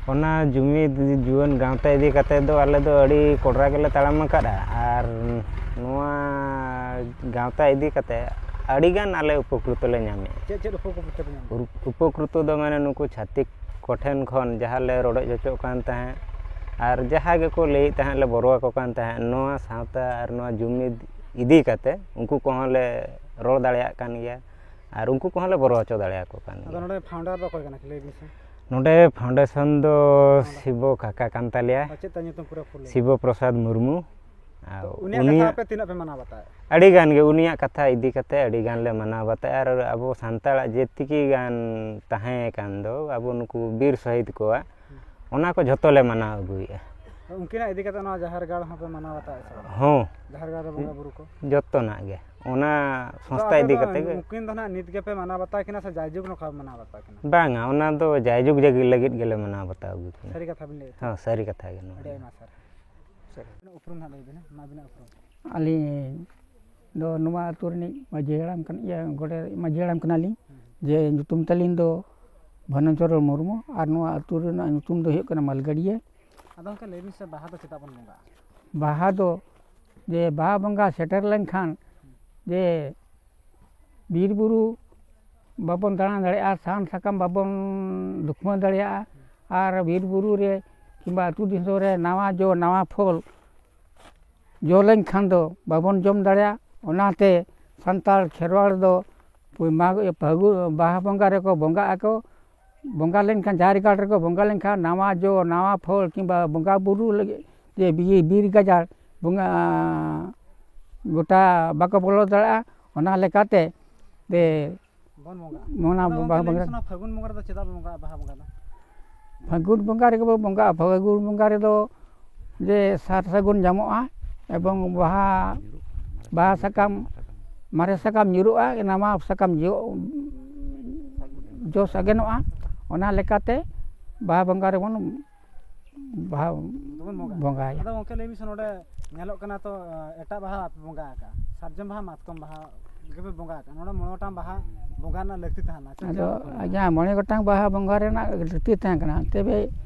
ᱚᱱᱟ ᱡᱩᱢᱤᱫ ᱡᱩᱣᱟᱹᱱ ᱜᱟᱶᱛᱟ ᱤᱫᱤ ᱠᱟᱛᱮ ᱫᱚ ᱟᱞᱮ ᱫᱚ ᱟᱹᱰᱤ ᱠᱚᱰᱨᱟ ᱜᱮᱞᱮ ᱛᱟᱲᱟᱢ ᱟᱠᱟᱫᱼᱟ᱾ ᱟᱨ ᱱᱚᱣᱟ ᱜᱟᱶᱛᱟ ᱤᱫᱤ ᱠᱟᱛᱮ ᱟᱹᱰᱤᱜᱟᱱ ᱟᱞᱮ ᱩᱯᱚᱠᱨᱤᱛᱚ ᱞᱮ ᱧᱟᱢᱮᱫᱼᱟ᱾ ᱪᱮᱫ ᱪᱮᱫ ᱩᱯᱚᱠᱨᱤᱛᱚ ᱯᱮ ᱧᱟᱢ ᱮᱫᱟ? ᱩᱯᱚᱠᱨᱤᱛᱚ ᱫᱚ ᱢᱟᱱᱮ ᱱᱩᱠᱩ ᱪᱷᱟᱹᱛᱤᱠ ᱠᱚᱴᱷᱮᱱ ᱠᱷᱚᱱ ᱡᱟᱦᱟᱸ ᱞᱮ ᱨᱚᱰᱚᱡ ᱦᱚᱪᱚᱜ ᱠᱟᱱ ᱛᱟᱦᱮᱸᱫ ᱟᱨ ᱡᱟᱦᱟᱸ ᱜᱮᱠᱚ ᱞᱟᱹᱭᱮᱫ ᱛᱟᱦᱮᱸᱫ ᱞᱮ ᱵᱚᱨᱚ ᱟᱠᱚ ᱠᱟᱱ ᱛᱟᱦᱮᱸᱫ, ᱱᱚᱣᱟ ᱥᱟᱶᱛᱟ ᱟᱨ ᱱᱚᱣᱟ ᱡᱩᱢᱤᱫ ᱤᱫᱤ ᱠᱟᱛᱮ ᱩᱱᱠᱩ ᱠᱚᱦᱚᱸ ᱞᱮ ᱨᱚᱲ ᱫᱟᱲᱮᱭᱟᱜ ᱠᱟᱱ ᱜᱮᱭᱟ᱾ ᱟᱨ ᱩᱱᱠᱩ ᱠᱚᱦᱚᱸ ᱞᱮ ᱵᱚᱨᱚ ᱦᱚᱪᱚ ᱫᱟᱲᱮᱭᱟᱠᱚ ᱠᱟᱱ ᱟᱫᱚ ᱜᱮᱭᱟ᱾ ᱱᱚᱰᱮ ᱯᱷᱟᱣᱩᱱᱰᱟᱨ ᱫᱚ ᱚᱠᱚᱭ ᱠᱟᱱᱟ ᱞᱟᱹᱭ ᱵᱤᱱ ᱥᱮ? ᱱᱚᱰᱮ ᱯᱷᱟᱣᱩᱱᱰᱮᱥᱚᱱ ᱫᱚ ᱥᱤᱵᱚ ᱠᱟᱠᱟ ᱠᱟᱱ ᱛᱟᱞᱮᱭᱟ᱾ ᱟᱨ ᱪᱮᱫ ᱛᱟᱭ ᱧᱩᱛᱩᱢ ᱯᱩᱨᱟᱹ ᱯᱷᱩᱞ? ᱥᱤᱵᱚ ᱯᱨᱚᱥᱟᱫᱽ ᱢᱩᱨᱢᱩ᱾ ᱟᱨ ᱩᱱᱤᱭᱟᱜ ᱠᱟᱛᱷᱟ ᱩᱱᱤᱭᱟᱜ ᱟᱯᱮ ᱛᱤᱱᱟᱹᱜ ᱯᱮ ᱢᱟᱱᱟᱣ ᱵᱟᱛᱟᱣᱮᱫᱼᱟ? ᱟᱹᱰᱤ ᱜᱟᱱ ᱜᱮ ᱩᱱᱤᱭᱟᱜ ᱠᱟᱛᱷᱟ ᱤᱫᱤ ᱠᱟᱛᱮ ᱟᱹᱰᱤ ᱜᱟᱱ ᱞᱮ ᱢᱟᱱᱟᱣ ᱵᱟᱛᱟᱣᱟ᱾ ᱟᱨ ᱟᱵᱚ ᱥᱟᱱᱛᱟᱲᱟᱜ ᱡᱮᱛᱤᱠᱤ ᱜᱟᱱ ᱛᱟᱦᱮᱸ ᱠᱟᱱ ᱫᱚ, ᱟᱵᱚ ᱱᱩᱠᱩ ᱵᱤᱨ ᱥᱚᱦᱤᱫ ᱠᱚᱣᱟᱜ, ᱚᱱᱟ ᱠᱚ ᱡᱷᱚᱛᱚ ᱞᱮ ᱢᱟᱱᱟᱣ ᱟᱹᱜᱩᱭᱮᱫᱼᱟ᱾ ᱩᱱᱠᱤᱱᱟᱜ ᱤᱫᱤ ᱠᱟᱛᱮ ᱱᱚᱣᱟ ᱡᱟᱦᱮᱨ ᱜᱟᱲ ᱦᱚᱸᱯᱮ ᱢᱟᱱᱟᱣ ᱵᱟᱛᱟᱣᱮᱫᱼᱟ ᱥᱮ ᱵᱟᱝ? ᱦᱚᱸ᱾ ᱡᱟᱦᱮᱨ ᱜᱟᱲ ᱨᱮ ᱵᱚᱸᱜᱟ ᱵᱩᱨᱩ ᱠᱚ? ᱡᱚᱛᱚᱱᱟᱜ ᱜᱮ᱾ ᱚᱱᱟ ᱟᱫᱚ ᱥᱚᱝᱥᱛᱷᱟ ᱟᱯᱮ ᱤᱫᱤ ᱫᱚ ᱠᱟᱛᱮ ᱜᱮ᱾ ᱩᱱᱠᱤᱱ ᱫᱚ ᱱᱟᱦᱟᱜ ᱱᱤᱛ ᱜᱮᱯᱮ ᱢᱟᱱᱟᱣ ᱵᱟᱛᱟᱣ ᱠᱤᱱᱟ ᱥᱮ ᱡᱟᱭᱡᱩᱜᱽ ᱱᱚᱝᱠᱟ ᱯᱮ ᱢᱟᱱᱟᱣ ᱵᱟᱛᱟᱣ ᱠᱤᱱᱟ? ᱵᱟᱝᱟ, ᱚᱱᱟ ᱫᱚ ᱡᱟᱭᱡᱩᱜᱽ ᱡᱟᱜᱤ ᱞᱟᱹᱜᱤᱫ ᱜᱮᱞᱮ ᱢᱟᱱᱟᱣ ᱵᱟᱛᱟᱣ ᱟᱹᱜᱩ ᱠᱤᱱᱟ᱾ ᱥᱟᱹᱨᱤ ᱠᱟᱛᱷᱟ ᱵᱤᱱ ᱞᱟᱹᱭᱮᱫ ᱦᱚᱸ, ᱛᱟᱦᱮᱸᱫ᱾ ᱥᱟᱹᱨᱤ ᱠᱟᱛᱷᱟ ᱜᱮ ᱱᱚᱣᱟ ᱟᱹᱰᱤ ᱫᱚ᱾ ᱟᱭᱢᱟ ᱥᱟᱨᱦᱟᱣ᱾ ᱥᱟᱹᱨᱤ᱾ ᱩᱯᱨᱩᱢ ᱱᱟᱦᱟᱜ ᱞᱟᱹᱭ ᱵᱤᱱ, ᱢᱟ ᱟᱹᱵᱤᱱᱟᱜ ᱩᱯᱨᱩᱢ᱾ ᱟᱹᱞᱤᱧ ᱫᱚ ᱱᱚᱣᱟ ᱟᱹᱛᱩ ᱨᱤᱱᱤᱡ ᱢᱟᱹᱡᱷᱤ ᱦᱟᱲᱟᱢ ᱠᱟᱱ, ᱤᱭᱟᱹ, ᱜᱚᱰᱮᱛ, ᱢᱟᱹᱡᱷᱤ ᱦᱟᱲᱟᱢ ᱠᱟᱱᱟᱞᱤᱧ᱾ ᱦᱩᱸ᱾ ᱡᱮ ᱧᱩᱛᱩᱢ ᱛᱟᱹᱞᱤᱧ ᱫᱚ ᱵᱷᱟᱱᱩᱪᱚᱨᱚᱱ ᱢᱩᱨᱢᱩ, ᱟᱨ ᱱᱚᱣᱟ ᱟᱹᱛᱩ ᱨᱮᱱᱟᱜ ᱧᱩᱛᱩᱢ ᱫᱚ ᱦᱩᱭᱩᱜ ᱠᱟᱱᱟ ᱢᱟᱞᱜᱟᱹᱰᱤᱭᱟᱹ᱾ ᱟᱫᱚ ᱜᱚᱢᱠᱮ ᱞᱟᱹᱭ ᱵᱤᱱ ᱥᱮ, ᱵᱟᱦᱟ ᱫᱚ ᱪᱮᱫᱟᱜ ᱵᱚᱱ ᱵᱚᱸᱜᱟᱜᱼᱟ? ᱵᱟᱦᱟ ᱫᱚ ᱡᱮ ᱵᱟᱦᱟ ᱵᱚᱸᱜᱟ ᱥᱮᱴᱮᱨ ᱞᱮᱱᱠᱷᱟᱱ ᱡᱮ ᱵᱤᱨ ᱵᱩᱨᱩ ᱵᱟᱵᱚᱱ ᱫᱟᱬᱟ ᱫᱟᱲᱮᱭᱟᱜᱼᱟ, ᱥᱟᱦᱟᱱ ᱥᱟᱠᱟᱢ ᱵᱟᱵᱚᱱ ᱫᱩᱠᱷᱢᱟᱹ ᱫᱟᱲᱮᱭᱟᱜᱼᱟ, ᱟᱨ ᱵᱤᱨ ᱵᱩᱨᱩ ᱨᱮ ᱠᱤᱝᱵᱟ ᱟᱹᱛᱩ ᱫᱤᱥᱚᱢ ᱨᱮ ᱱᱟᱣᱟ ᱡᱚ ᱱᱟᱣᱟ ᱯᱷᱚᱞ ᱡᱚ ᱞᱮᱱᱠᱷᱟᱱ ᱫᱚ ᱵᱟᱵᱚᱱ ᱡᱚᱢ ᱫᱟᱲᱮᱭᱟᱜᱼᱟ᱾ ᱚᱱᱟᱛᱮ ᱥᱟᱱᱛᱟᱲ ᱠᱷᱮᱨᱣᱟᱲ ᱫᱚ ᱯᱩ-, ᱢᱟᱜᱽ, ᱯᱷᱟᱹᱜᱩ-, ᱵᱟᱦᱟ ᱵᱚᱸᱜᱟ ᱨᱮᱠᱚ ᱵᱚᱸᱜᱟᱜ ᱟᱠᱚ᱾ ᱵᱚᱸᱜᱟ ᱞᱮᱱᱠᱷᱟᱱ, ᱡᱟᱦᱮᱨ ᱜᱟᱲ ᱨᱮᱠᱚ ᱵᱚᱸᱜᱟ ᱞᱮᱱᱠᱷᱟᱱ, ᱱᱟᱣᱟ ᱡᱚ, ᱱᱟᱣᱟ ᱯᱷᱚᱞ ᱠᱤᱝᱵᱟ ᱵᱚᱸᱜᱟ ᱵᱩᱨᱩ ᱞᱟᱹᱜᱤᱫ ᱡᱮ ᱵᱤ-, ᱵᱤᱨ ᱜᱟᱡᱟᱲ ᱵᱚᱸᱜᱟ ᱜᱚᱴᱟ ᱵᱟᱠᱚ ᱵᱚᱞᱚ ᱫᱟᱲᱮᱭᱟᱜᱼᱟ᱾ ᱚᱱᱟ ᱞᱮᱠᱟᱛᱮ ᱛᱮ ᱵᱚᱱ ᱵᱚᱸᱜᱟᱜᱼᱟ᱾ ᱚᱱᱟ ᱟᱫᱚ ᱵᱟᱦᱟ ᱜᱚᱢᱠᱮ, ᱞᱟᱹᱭ ᱵᱚᱸᱜᱟ ᱢᱮᱥᱮ, ᱱᱚᱣᱟ ᱯᱷᱟᱹᱜᱩᱱ ᱵᱚᱸᱜᱟ ᱨᱮᱫᱚ ᱪᱮᱫᱟᱜ ᱵᱚᱱ ᱵᱚᱸᱜᱟᱜᱼᱟ ᱵᱟᱦᱟ ᱵᱚᱸᱜᱟ ᱫᱚ? ᱯᱷᱟᱹᱜᱩᱱ ᱵᱚᱸᱜᱟ ᱨᱮᱜᱮ ᱵᱚ ᱵᱚᱸᱜᱟᱜᱼᱟ᱾ ᱯᱷᱟᱹᱜᱩᱱ ᱵᱚᱸᱜᱟ ᱨᱮᱫᱚ ᱡᱮ ᱥᱟᱨ ᱥᱟᱹᱜᱩᱱ ᱧᱟᱢᱚᱜᱼᱟ ᱮᱵᱚᱝ ᱵᱟᱦᱟ, ᱵᱟᱦᱟ ᱥᱟᱠᱟᱢ, ᱢᱟᱨᱮ ᱥᱟᱠᱟᱢ ᱧᱩᱨᱩᱜᱼᱟ, ᱱᱟᱣᱟ ᱥᱟᱠᱟᱢ ᱡᱚ, ᱡᱚ ᱥᱟᱜᱮᱱᱚᱜᱼᱟ᱾ ᱚᱱᱟ ᱞᱮᱠᱟᱛᱮ ᱵᱟᱦᱟ ᱵᱚᱸᱜᱟ ᱨᱮᱵᱚᱱ ᱵᱟᱦᱟ ᱫᱚᱵᱚᱱ ᱵᱚᱸᱜᱟᱜᱼᱟ᱾ ᱵᱚᱸᱜᱟᱭᱟ᱾ ᱟᱫᱚ ᱜᱚᱢᱠᱮ, ᱞᱟᱹᱭ ᱢᱮᱥᱮ, ᱱᱚᱰᱮ ᱧᱮᱞᱚᱜ ᱠᱟᱱᱟ ᱛᱚ, ᱮᱴᱟᱜ ᱵᱟᱦᱟ ᱵᱟᱯᱮ ᱵᱚᱸᱜᱟ ᱟᱠᱟᱜᱼᱟ, ᱥᱟᱨᱡᱚᱢ ᱵᱟᱦᱟ, ᱢᱟᱛᱠᱚᱢ ᱵᱟᱦᱟ ᱜᱮᱯᱮ ᱵᱚᱸᱜᱟ ᱟᱠᱟᱜᱼᱟ᱾ ᱱᱚᱰᱮ ᱢᱚᱬᱮ ᱜᱚᱴᱟᱝ ᱵᱟᱦᱟ ᱵᱚᱸᱜᱟ ᱨᱮᱱᱟᱜ ᱞᱟᱹᱠᱛᱤ ᱛᱟᱦᱮᱸ ᱞᱮᱱᱟ᱾ ᱪᱮᱫ ᱟᱫᱚ ᱪᱮᱫᱟᱜ ᱵᱟᱯᱮ ᱵᱚᱸᱜᱟ ᱟᱠᱟᱜᱼᱟ? ᱟᱡᱟᱜ ᱢᱚᱬᱮ ᱜᱚᱴᱟᱝ ᱵᱟᱦᱟ ᱵᱚᱸᱜᱟ ᱨᱮᱱᱟᱜ ᱞᱟᱹᱠᱛᱤ ᱛᱟᱦᱮᱸ ᱠᱟᱱᱟ, ᱛᱚᱵᱮ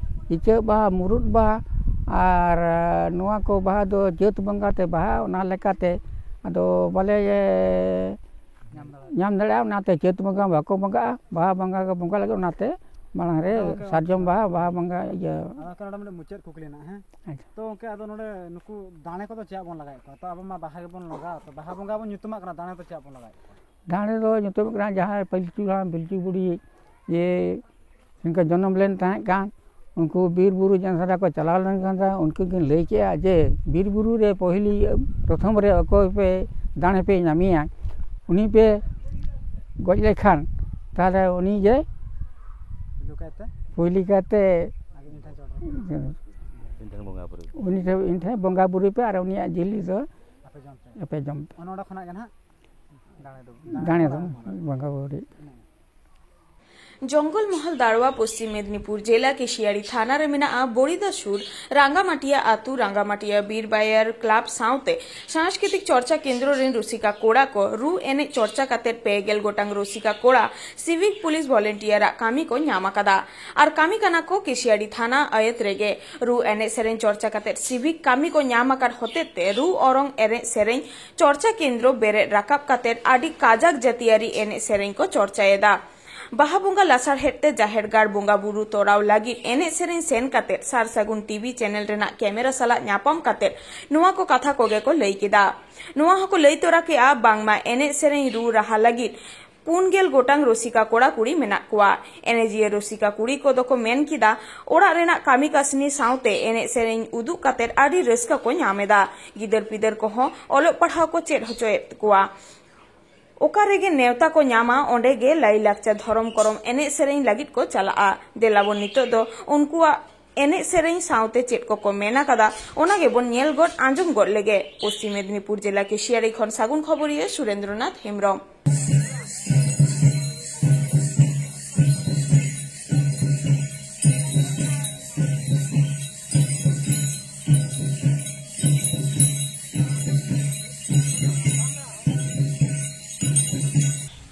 ᱤᱪᱟᱹᱜ ᱵᱟᱦᱟ, ᱢᱩᱨᱩᱫ ᱵᱟᱦᱟ ᱟᱨ, ᱟᱨ ᱱᱚᱣᱟ ᱠᱚ ᱵᱟᱦᱟ ᱫᱚ ᱪᱟᱹᱛ ᱵᱚᱸᱜᱟ ᱛᱮ ᱵᱟᱦᱟ, ᱚᱱᱟ ᱞᱮᱠᱟᱛᱮ ᱟᱫᱚ ᱵᱟᱞᱮ ᱧᱟᱢ ᱫᱟᱲᱮᱭᱟᱜᱼᱟ᱾ ᱧᱟᱢ ᱫᱟᱲᱮᱭᱟᱜᱼᱟ, ᱚᱱᱟᱛᱮ ᱪᱟᱹᱛ ᱵᱚᱸᱜᱟ ᱵᱟᱠᱚ ᱵᱚᱸᱜᱟᱜᱼᱟ᱾ ᱵᱟᱦᱟ ᱵᱚᱸᱜᱟ ᱜᱮ ᱵᱚᱸᱜᱟ ᱞᱟᱹᱜᱤᱫ, ᱚᱱᱟᱛᱮ ᱢᱟᱲᱟᱝ ᱨᱮ ᱟᱫᱚ ᱜᱚᱢᱠᱮ, ᱥᱟᱨᱡᱚᱢ ᱵᱟᱦᱟ, ᱵᱟᱦᱟ ᱵᱚᱸᱜᱟ, ᱤᱭᱟᱹ᱾ ᱟᱫᱚ ᱜᱚᱢᱠᱮ, ᱱᱚᱰᱮ ᱢᱤᱫᱴᱮᱱ ᱢᱩᱪᱟᱹᱫ ᱠᱩᱠᱞᱤ ᱦᱮᱱᱟᱜᱼᱟ, ᱦᱮᱸ? ᱟᱪᱪᱷᱟ᱾ ᱛᱚ ᱜᱚᱢᱠᱮ, ᱟᱫᱚ ᱱᱚᱰᱮ ᱱᱩᱠᱩ ᱫᱟᱲᱮ ᱠᱚᱫᱚ ᱪᱮᱫᱟᱜ ᱵᱚᱱ ᱞᱟᱜᱟᱭᱮᱫ ᱠᱚᱣᱟ? ᱛᱚ ᱟᱵᱚ ᱢᱟ ᱵᱟᱦᱟ ᱜᱮᱵᱚᱱ ᱞᱟᱜᱟᱣᱟ, ᱛᱚ ᱵᱟᱦᱟ ᱵᱚᱸᱜᱟ ᱵᱚᱱ ᱧᱩᱛᱩᱢᱟᱜ ᱠᱟᱱᱟ, ᱫᱟᱲᱮ ᱫᱚ ᱪᱮᱫᱟᱜ ᱵᱚᱱ ᱞᱟᱜᱟᱭᱮᱫ ᱠᱚᱣᱟ? ᱫᱟᱲᱮ ᱫᱚ ᱡᱚᱛᱚ ᱠᱟᱱᱟ, ᱡᱟᱦᱟᱸᱭ ᱯᱤᱞᱪᱩ ᱦᱟᱲᱟᱢ ᱯᱤᱞᱪᱩ ᱵᱩᱲᱦᱤ ᱡᱮ ᱱᱚᱝᱠᱟ ᱡᱚᱱᱚᱢ ᱞᱮᱱ ᱛᱟᱦᱮᱸ ᱠᱟᱱ, ᱩᱱᱠᱩ ᱵᱤᱨ ᱵᱩᱨᱩ ᱡᱟᱱᱛᱷᱟᱲ ᱠᱚ ᱪᱟᱞᱟᱣ ᱞᱮᱱ ᱠᱷᱟᱱ ᱫᱚ ᱩᱱᱠᱩ ᱠᱤᱱ ᱞᱟᱹᱭ ᱠᱮᱜᱼᱟ ᱡᱮ ᱵᱤᱨ ᱵᱩᱨᱩ ᱨᱮ ᱯᱚᱦᱤᱞᱤ ᱯᱨᱚᱛᱷᱚᱢ ᱨᱮ ᱚᱠᱚᱭ ᱯᱮ ᱫᱟᱲᱮ ᱯᱮ ᱧᱟᱢᱮᱭᱟ, ᱩᱱᱤ ᱯᱮ ᱜᱚᱡ ᱞᱮᱠᱷᱟᱱ ᱛᱟᱦᱚᱞᱮ ᱩᱱᱤ ᱜᱮ ᱯᱩᱭᱞᱩ ᱠᱟᱭᱛᱮ ᱯᱩᱭᱞᱩ ᱠᱟᱭᱛᱮ ᱟᱜᱮ ᱤᱧ ᱴᱷᱮᱱ ᱪᱚᱰᱚᱨ ᱯᱮ᱾ ᱤᱧ ᱴᱷᱮᱱ ᱵᱚᱸᱜᱟ ᱵᱩᱨᱩ᱾ ᱩᱱᱤ ᱴᱷᱮᱱ, ᱤᱧ ᱴᱷᱮᱱ ᱵᱚᱸᱜᱟ ᱵᱩᱨᱩᱭ ᱯᱮ ᱟᱨ ᱩᱱᱤᱭᱟᱜ ᱡᱤᱞ ᱫᱚ ᱟᱯᱮ ᱡᱚᱢ ᱯᱮ᱾ ᱟᱯᱮ ᱡᱚᱢ ᱯᱮ᱾ ᱚᱱᱮ ᱚᱸᱰᱮ ᱠᱷᱚᱱᱟᱜ ᱜᱮ ᱱᱟᱦᱟᱜ ᱫᱟᱲᱮ ᱫᱚ, ᱫᱟᱲᱮ ᱫᱚ ᱵᱚᱸᱜᱟ ᱵᱩᱨᱩ᱾ ᱡᱚᱝᱜᱚᱞ ᱢᱚᱦᱚᱞ ᱫᱟᱲᱣᱟ ᱯᱚᱥᱪᱤᱢ ᱢᱮᱫᱽᱱᱤᱯᱩᱨ ᱡᱮᱞᱟ ᱠᱮᱥᱤᱭᱟᱲᱤ ᱛᱷᱟᱱᱟ ᱨᱮ ᱢᱮᱱᱟᱜᱼᱟ ᱵᱚᱲᱤᱫᱟ ᱥᱩᱨ ᱨᱟᱝᱜᱟᱢᱟᱴᱤᱭᱟ ᱟᱹᱛᱩ, ᱨᱟᱝᱜᱟᱢᱟᱴᱤᱭᱟ ᱵᱤᱨ ᱵᱟᱭᱟᱨ ᱠᱞᱟᱵᱽ ᱥᱟᱶᱛᱮ ᱥᱟᱝᱥᱠᱨᱤᱛᱤᱠ ᱪᱚᱨᱪᱟ ᱠᱮᱱᱫᱨᱚ ᱨᱮᱱ ᱨᱩᱥᱤᱠᱟ ᱠᱚᱲᱟ ᱠᱚ ᱨᱩ ᱮᱱᱮᱡ ᱪᱚᱨᱪᱟ ᱠᱟᱛᱮ ᱯᱮ ᱜᱮᱞ ᱜᱚᱴᱟᱝ ᱨᱩᱥᱤᱠᱟ ᱠᱚᱲᱟ ᱥᱤᱵᱷᱤᱠ ᱯᱩᱞᱤᱥ ᱵᱷᱚᱞᱮᱱᱴᱤᱭᱟᱨᱟᱜ ᱠᱟᱹᱢᱤ ᱠᱚ ᱧᱟᱢ ᱟᱠᱟᱫᱟ᱾ ᱟᱨ ᱠᱟᱹᱢᱤ ᱠᱟᱱᱟ ᱠᱚ ᱠᱮᱥᱤᱭᱟᱲᱤ ᱛᱷᱟᱱᱟ ᱟᱭᱚᱛ ᱨᱮᱜᱮ᱾ ᱨᱩ ᱮᱱᱮᱡ ᱥᱮᱨᱮᱧ ᱪᱚᱨᱪᱟ ᱠᱟᱛᱮ ᱥᱤᱵᱷᱤᱠ ᱠᱟᱹᱢᱤ ᱠᱚ ᱧᱟᱢ ᱟᱠᱟᱫ ᱦᱚᱛᱮᱛᱮ ᱨᱩ ᱚᱨᱚᱝ ᱮᱱᱮᱡ ᱥᱮᱨᱮᱧ ᱪᱚᱨᱪᱟ ᱠᱮᱱᱫᱨᱚ ᱵᱮᱨᱮᱫ ᱨᱟᱠᱟᱵ ᱠᱟᱛᱮ ᱟᱹᱰᱤ ᱠᱟᱡᱟᱠ ᱡᱟᱹᱛᱤᱭᱟᱹᱨᱤ ᱮᱱᱮᱡ ᱥᱮᱨᱮᱧ ᱠᱚ ᱪᱚᱨᱪᱟᱭᱮᱫᱟ᱾ ᱵᱟᱦᱟ ᱵᱚᱸᱜᱟ ᱞᱟᱥᱟᱲᱦᱮᱫ ᱛᱮ ᱡᱟᱦᱮᱨ ᱜᱟᱲ ᱵᱚᱸᱜᱟ ᱵᱩᱨᱩ ᱛᱚᱨᱟᱣ ᱞᱟᱹᱜᱤᱫ ᱮᱱᱮᱡ ᱥᱮᱨᱮᱧ ᱥᱮᱱ ᱠᱟᱛᱮ ᱥᱟᱨ ᱥᱟᱹᱜᱩᱱ ᱴᱤᱵᱷᱤ ᱪᱮᱱᱮᱞ ᱨᱮᱱᱟᱜ ᱠᱮᱢᱮᱨᱟ ᱥᱟᱞᱟᱜ ᱧᱟᱯᱟᱢ ᱠᱟᱛᱮ ᱱᱚᱣᱟ ᱠᱚ ᱠᱟᱛᱷᱟ ᱠᱚᱜᱮ ᱠᱚ ᱞᱟᱹᱭ ᱠᱮᱫᱟ᱾ ᱱᱚᱣᱟ ᱦᱚᱸᱠᱚ ᱞᱟᱹᱭ ᱛᱚᱨᱟ ᱠᱮᱫᱼᱟ, ᱵᱟᱝᱢᱟ ᱮᱱᱮᱡ ᱥᱮᱨᱮᱧ ᱨᱩ ᱨᱟᱦᱟ ᱞᱟᱹᱜᱤᱫ ᱯᱩᱱ ᱜᱮᱞ ᱜᱚᱴᱟᱝ ᱨᱩᱥᱤᱠᱟ ᱠᱚᱲᱟ ᱠᱩᱲᱤ ᱢᱮᱱᱟᱜ ᱠᱚᱣᱟ᱾ ᱮᱱᱮᱡᱤᱭᱟᱹ ᱨᱩᱥᱤᱠᱟ ᱠᱩᱲᱤ ᱠᱚᱫᱚ ᱠᱚ ᱢᱮᱱ ᱠᱮᱫᱟ, ᱚᱲᱟᱜ ᱨᱮᱱᱟᱜ ᱠᱟᱹᱢᱤ ᱠᱟᱹᱥᱱᱤ ᱥᱟᱶᱛᱮ ᱮᱱᱮᱡ ᱥᱮᱨᱮᱧ ᱩᱫᱩᱜ ᱠᱟᱛᱮ ᱟᱹᱰᱤ ᱨᱟᱹᱥᱠᱟᱹ ᱠᱚ ᱧᱟᱢ ᱮᱫᱟ᱾ ᱜᱤᱫᱟᱹᱨ ᱯᱤᱫᱟᱹᱨ ᱠᱚᱦᱚᱸ ᱚᱞᱚᱜ ᱯᱟᱲᱦᱟᱣ ᱠᱚ ᱪᱮᱫ ᱦᱚᱪᱚᱭᱮᱫ ᱠᱚᱣᱟ᱾ ᱚᱠᱟ ᱨᱮᱜᱮ ᱱᱮᱣᱛᱟ ᱠᱚ ᱧᱟᱢᱟ, ᱚᱸᱰᱮ ᱜᱮ ᱞᱟᱹᱭ ᱞᱟᱠᱪᱟᱨ ᱫᱷᱚᱨᱚᱢ ᱠᱚᱨᱚᱢ ᱮᱱᱮᱡ ᱥᱮᱨᱮᱧ ᱞᱟᱹᱜᱤᱫ ᱠᱚ ᱪᱟᱞᱟᱜᱼᱟ᱾ ᱫᱮᱞᱟ ᱵᱚᱱ ᱱᱤᱛᱚᱜ ᱫᱚ ᱩᱱᱠᱩᱣᱟᱜ ᱮᱱᱮᱡ ᱥᱮᱨᱮᱧ ᱥᱟᱶᱛᱮ ᱪᱮᱫ ᱠᱚᱠᱚ ᱢᱮᱱ ᱟᱠᱟᱫᱟ, ᱚᱱᱟ ᱜᱮᱵᱚᱱ ᱧᱮᱞ ᱜᱚᱫ ᱟᱸᱡᱚᱢ ᱜᱚᱫ ᱞᱮᱜᱮ᱾ ᱯᱚᱥᱪᱤᱢ ᱢᱮᱫᱽᱱᱤᱯᱩᱨ ᱡᱮᱞᱟ ᱠᱮᱥᱤᱭᱟᱲᱤ ᱠᱷᱚᱱ ᱥᱟᱹᱜᱩᱱ ᱠᱷᱚᱵᱚᱨᱤᱭᱟᱹ ᱥᱩᱨᱮᱱᱫᱨᱚᱱᱟᱛᱷ ᱦᱮᱢᱵᱽᱨᱚᱢ᱾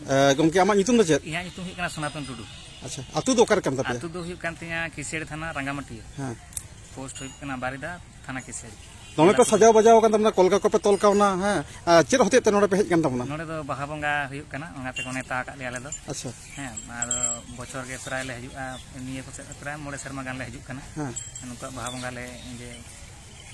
ᱮ, ᱜᱚᱢᱠᱮ, ᱟᱢᱟᱜ ᱧᱩᱛᱩᱢ ᱫᱚ ᱪᱮᱫ? ᱤᱧᱟᱹᱜ ᱧᱩᱛᱩᱢ ᱦᱩᱭᱩᱜ ᱠᱟᱱᱟ ᱥᱚᱱᱟᱛᱚᱱ ᱴᱩᱰᱩ᱾ ᱟᱪᱪᱷᱟ, ᱟᱹᱛᱩ ᱫᱚ ᱚᱠᱟᱨᱮ ᱠᱟᱱ ᱛᱟᱯᱮᱭᱟ? ᱟᱹᱛᱩ ᱫᱚ ᱦᱩᱭᱩᱜ ᱠᱟᱱ ᱛᱤᱧᱟ ᱠᱤᱥᱟᱹᱲ ᱛᱷᱟᱱᱟ, ᱨᱟᱸᱜᱟᱢᱟᱹᱴᱤᱭᱟᱹ᱾ ᱦᱮᱸ᱾ ᱯᱳᱥᱴ ᱦᱩᱭᱩᱜ ᱠᱟᱱᱟ ᱵᱟᱨᱤᱫᱟ, ᱛᱷᱟᱱᱟ ᱠᱤᱥᱟᱹᱲ᱾ ᱫᱚᱢᱮ ᱯᱮ ᱥᱟᱡᱟᱣ ᱵᱟᱡᱟᱣ ᱟᱠᱟᱱ ᱛᱟᱵᱚᱱᱟ, ᱠᱚᱞᱜᱟ ᱠᱚᱯᱮ ᱛᱚᱞ ᱠᱟᱣᱱᱟ, ᱦᱮᱸ᱾ ᱟᱨ ᱪᱮᱫ ᱦᱚᱛᱮᱡ ᱛᱮ ᱱᱚᱰᱮ ᱯᱮ ᱦᱮᱡ ᱟᱠᱟᱱ ᱛᱟᱵᱚᱱᱟ? ᱱᱚᱰᱮ ᱫᱚ ᱵᱟᱦᱟ ᱵᱚᱸᱜᱟ ᱦᱩᱭᱩᱜ ᱠᱟᱱᱟ, ᱚᱱᱟ ᱛᱮᱠᱚ ᱱᱮᱣᱛᱟ ᱟᱠᱟᱫ ᱞᱮᱭᱟ ᱟᱞᱮ ᱫᱚ᱾ ᱟᱪᱪᱷᱟ᱾ ᱦᱮᱸ, ᱟᱨ ᱵᱚᱪᱷᱚᱨ ᱜᱮ ᱯᱨᱟᱭ ᱞᱮ ᱦᱤᱡᱩᱜᱼᱟ, ᱱᱤᱭᱟᱹ ᱠᱚ ᱥᱮᱫ ᱯᱨᱟᱭ ᱢᱚᱬᱮ ᱥᱮᱨᱢᱟ ᱜᱟᱱ ᱞᱮ ᱦᱤᱡᱩᱜ ᱠᱟᱱᱟ᱾ ᱦᱮᱸ᱾ ᱱᱩᱠᱩᱣᱟᱜ ᱵᱟᱦᱟ ᱵᱚᱸᱜᱟ ᱞᱮ ᱡᱮ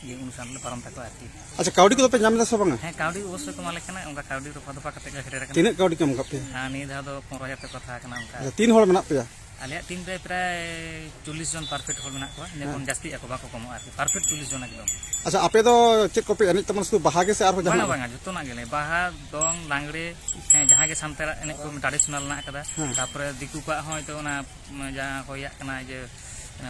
ᱤᱭᱟᱹ ᱚᱱᱩᱥᱴᱷᱟᱱ ᱞᱮ ᱯᱟᱨᱚᱢ ᱛᱟᱠᱚᱣᱟ ᱟᱨᱠᱤ᱾ ᱟᱪᱪᱷᱟ, ᱠᱟᱹᱣᱰᱤ ᱠᱚᱫᱚ ᱯᱮ ᱧᱟᱢ ᱮᱫᱟ ᱥᱮ ᱵᱟᱝᱟ? ᱦᱮᱸ, ᱠᱟᱹᱣᱰᱤ ᱚᱵᱚᱥᱥᱳᱭ ᱠᱚ ᱮᱢᱟ ᱞᱮ ᱠᱟᱱᱟ, ᱚᱱᱠᱟ ᱠᱟᱹᱣᱰᱤ ᱨᱚᱯᱷᱟ ᱫᱚᱯᱷᱟ ᱠᱟᱛᱮ ᱜᱮ ᱥᱮᱴᱮᱨ ᱟᱠᱟᱱᱟ᱾ ᱛᱤᱱᱟᱹᱜ ᱠᱟᱹᱣᱰᱤ ᱠᱚ ᱮᱢ ᱠᱟᱜ ᱯᱮᱭᱟ? ᱟᱨ ᱱᱤᱭᱟᱹ ᱫᱷᱟᱣ ᱫᱚ ᱯᱚᱱᱨᱚ ᱦᱟᱡᱟᱨ ᱠᱚ ᱠᱟᱛᱷᱟ ᱟᱠᱟᱱᱟ ᱚᱱᱠᱟ᱾ ᱟᱪᱪᱷᱟ, ᱛᱤᱱ ᱦᱚᱲ ᱢᱮᱱᱟᱜ ᱯᱮᱭᱟ? ᱟᱞᱮᱭᱟᱜ ᱴᱤᱢ ᱨᱮ ᱯᱨᱟᱭ ᱪᱚᱞᱞᱤᱥ ᱡᱚᱱ ᱯᱟᱨᱯᱷᱮᱠᱴ ᱦᱚᱲ ᱢᱮᱱᱟᱜ ᱠᱚᱣᱟ, ᱤᱱᱟᱹ ᱠᱷᱚᱱ ᱦᱮᱸ᱾ ᱡᱟᱹᱥᱛᱤᱜ ᱟᱠᱚ, ᱵᱟᱠᱚ ᱠᱚᱢᱚᱜᱼᱟ ᱟᱨᱠᱤ, ᱯᱟᱨᱯᱷᱮᱠᱴ ᱪᱚᱞᱞᱤᱥ ᱡᱚᱱ ᱮᱠᱫᱚᱢ᱾ ᱟᱪᱪᱷᱟ, ᱟᱯᱮ ᱫᱚ ᱪᱮᱫ ᱠᱚᱯᱮ ᱮᱱᱮᱡ ᱛᱟᱵᱚᱱᱟ, ᱥᱩᱫᱷᱩ ᱵᱟᱦᱟ ᱜᱮ ᱥᱮ ᱟᱨᱦᱚᱸ ᱵᱟᱝᱟ, ᱡᱟᱦᱟᱱᱟᱜ? ᱵᱟᱝᱟ, ᱡᱚᱛᱚᱱᱟᱜ ᱜᱮᱞᱮ, ᱵᱟᱦᱟ, ᱫᱚᱝ, ᱞᱟᱜᱽᱲᱮ, ᱦᱮᱸ, ᱡᱟᱦᱟᱸ ᱜᱮ ᱥᱟᱱᱛᱟᱲᱟᱜ ᱮᱱᱮᱡ ᱠᱚ ᱴᱨᱟᱰᱤᱥᱚᱱᱟᱞ ᱢᱮᱱᱟᱜ ᱟᱠᱟᱫᱟ, ᱦᱮᱸ᱾ ᱛᱟᱨᱯᱚᱨᱮ ᱫᱤᱠᱩ ᱠᱚᱣᱟᱜ ᱦᱚᱸ ᱦᱚᱭᱛᱳ ᱚᱱᱟ ᱡᱟᱦᱟᱸ ᱠᱚ ᱤᱭᱟᱜ ᱠᱟᱱᱟ ᱡᱮ,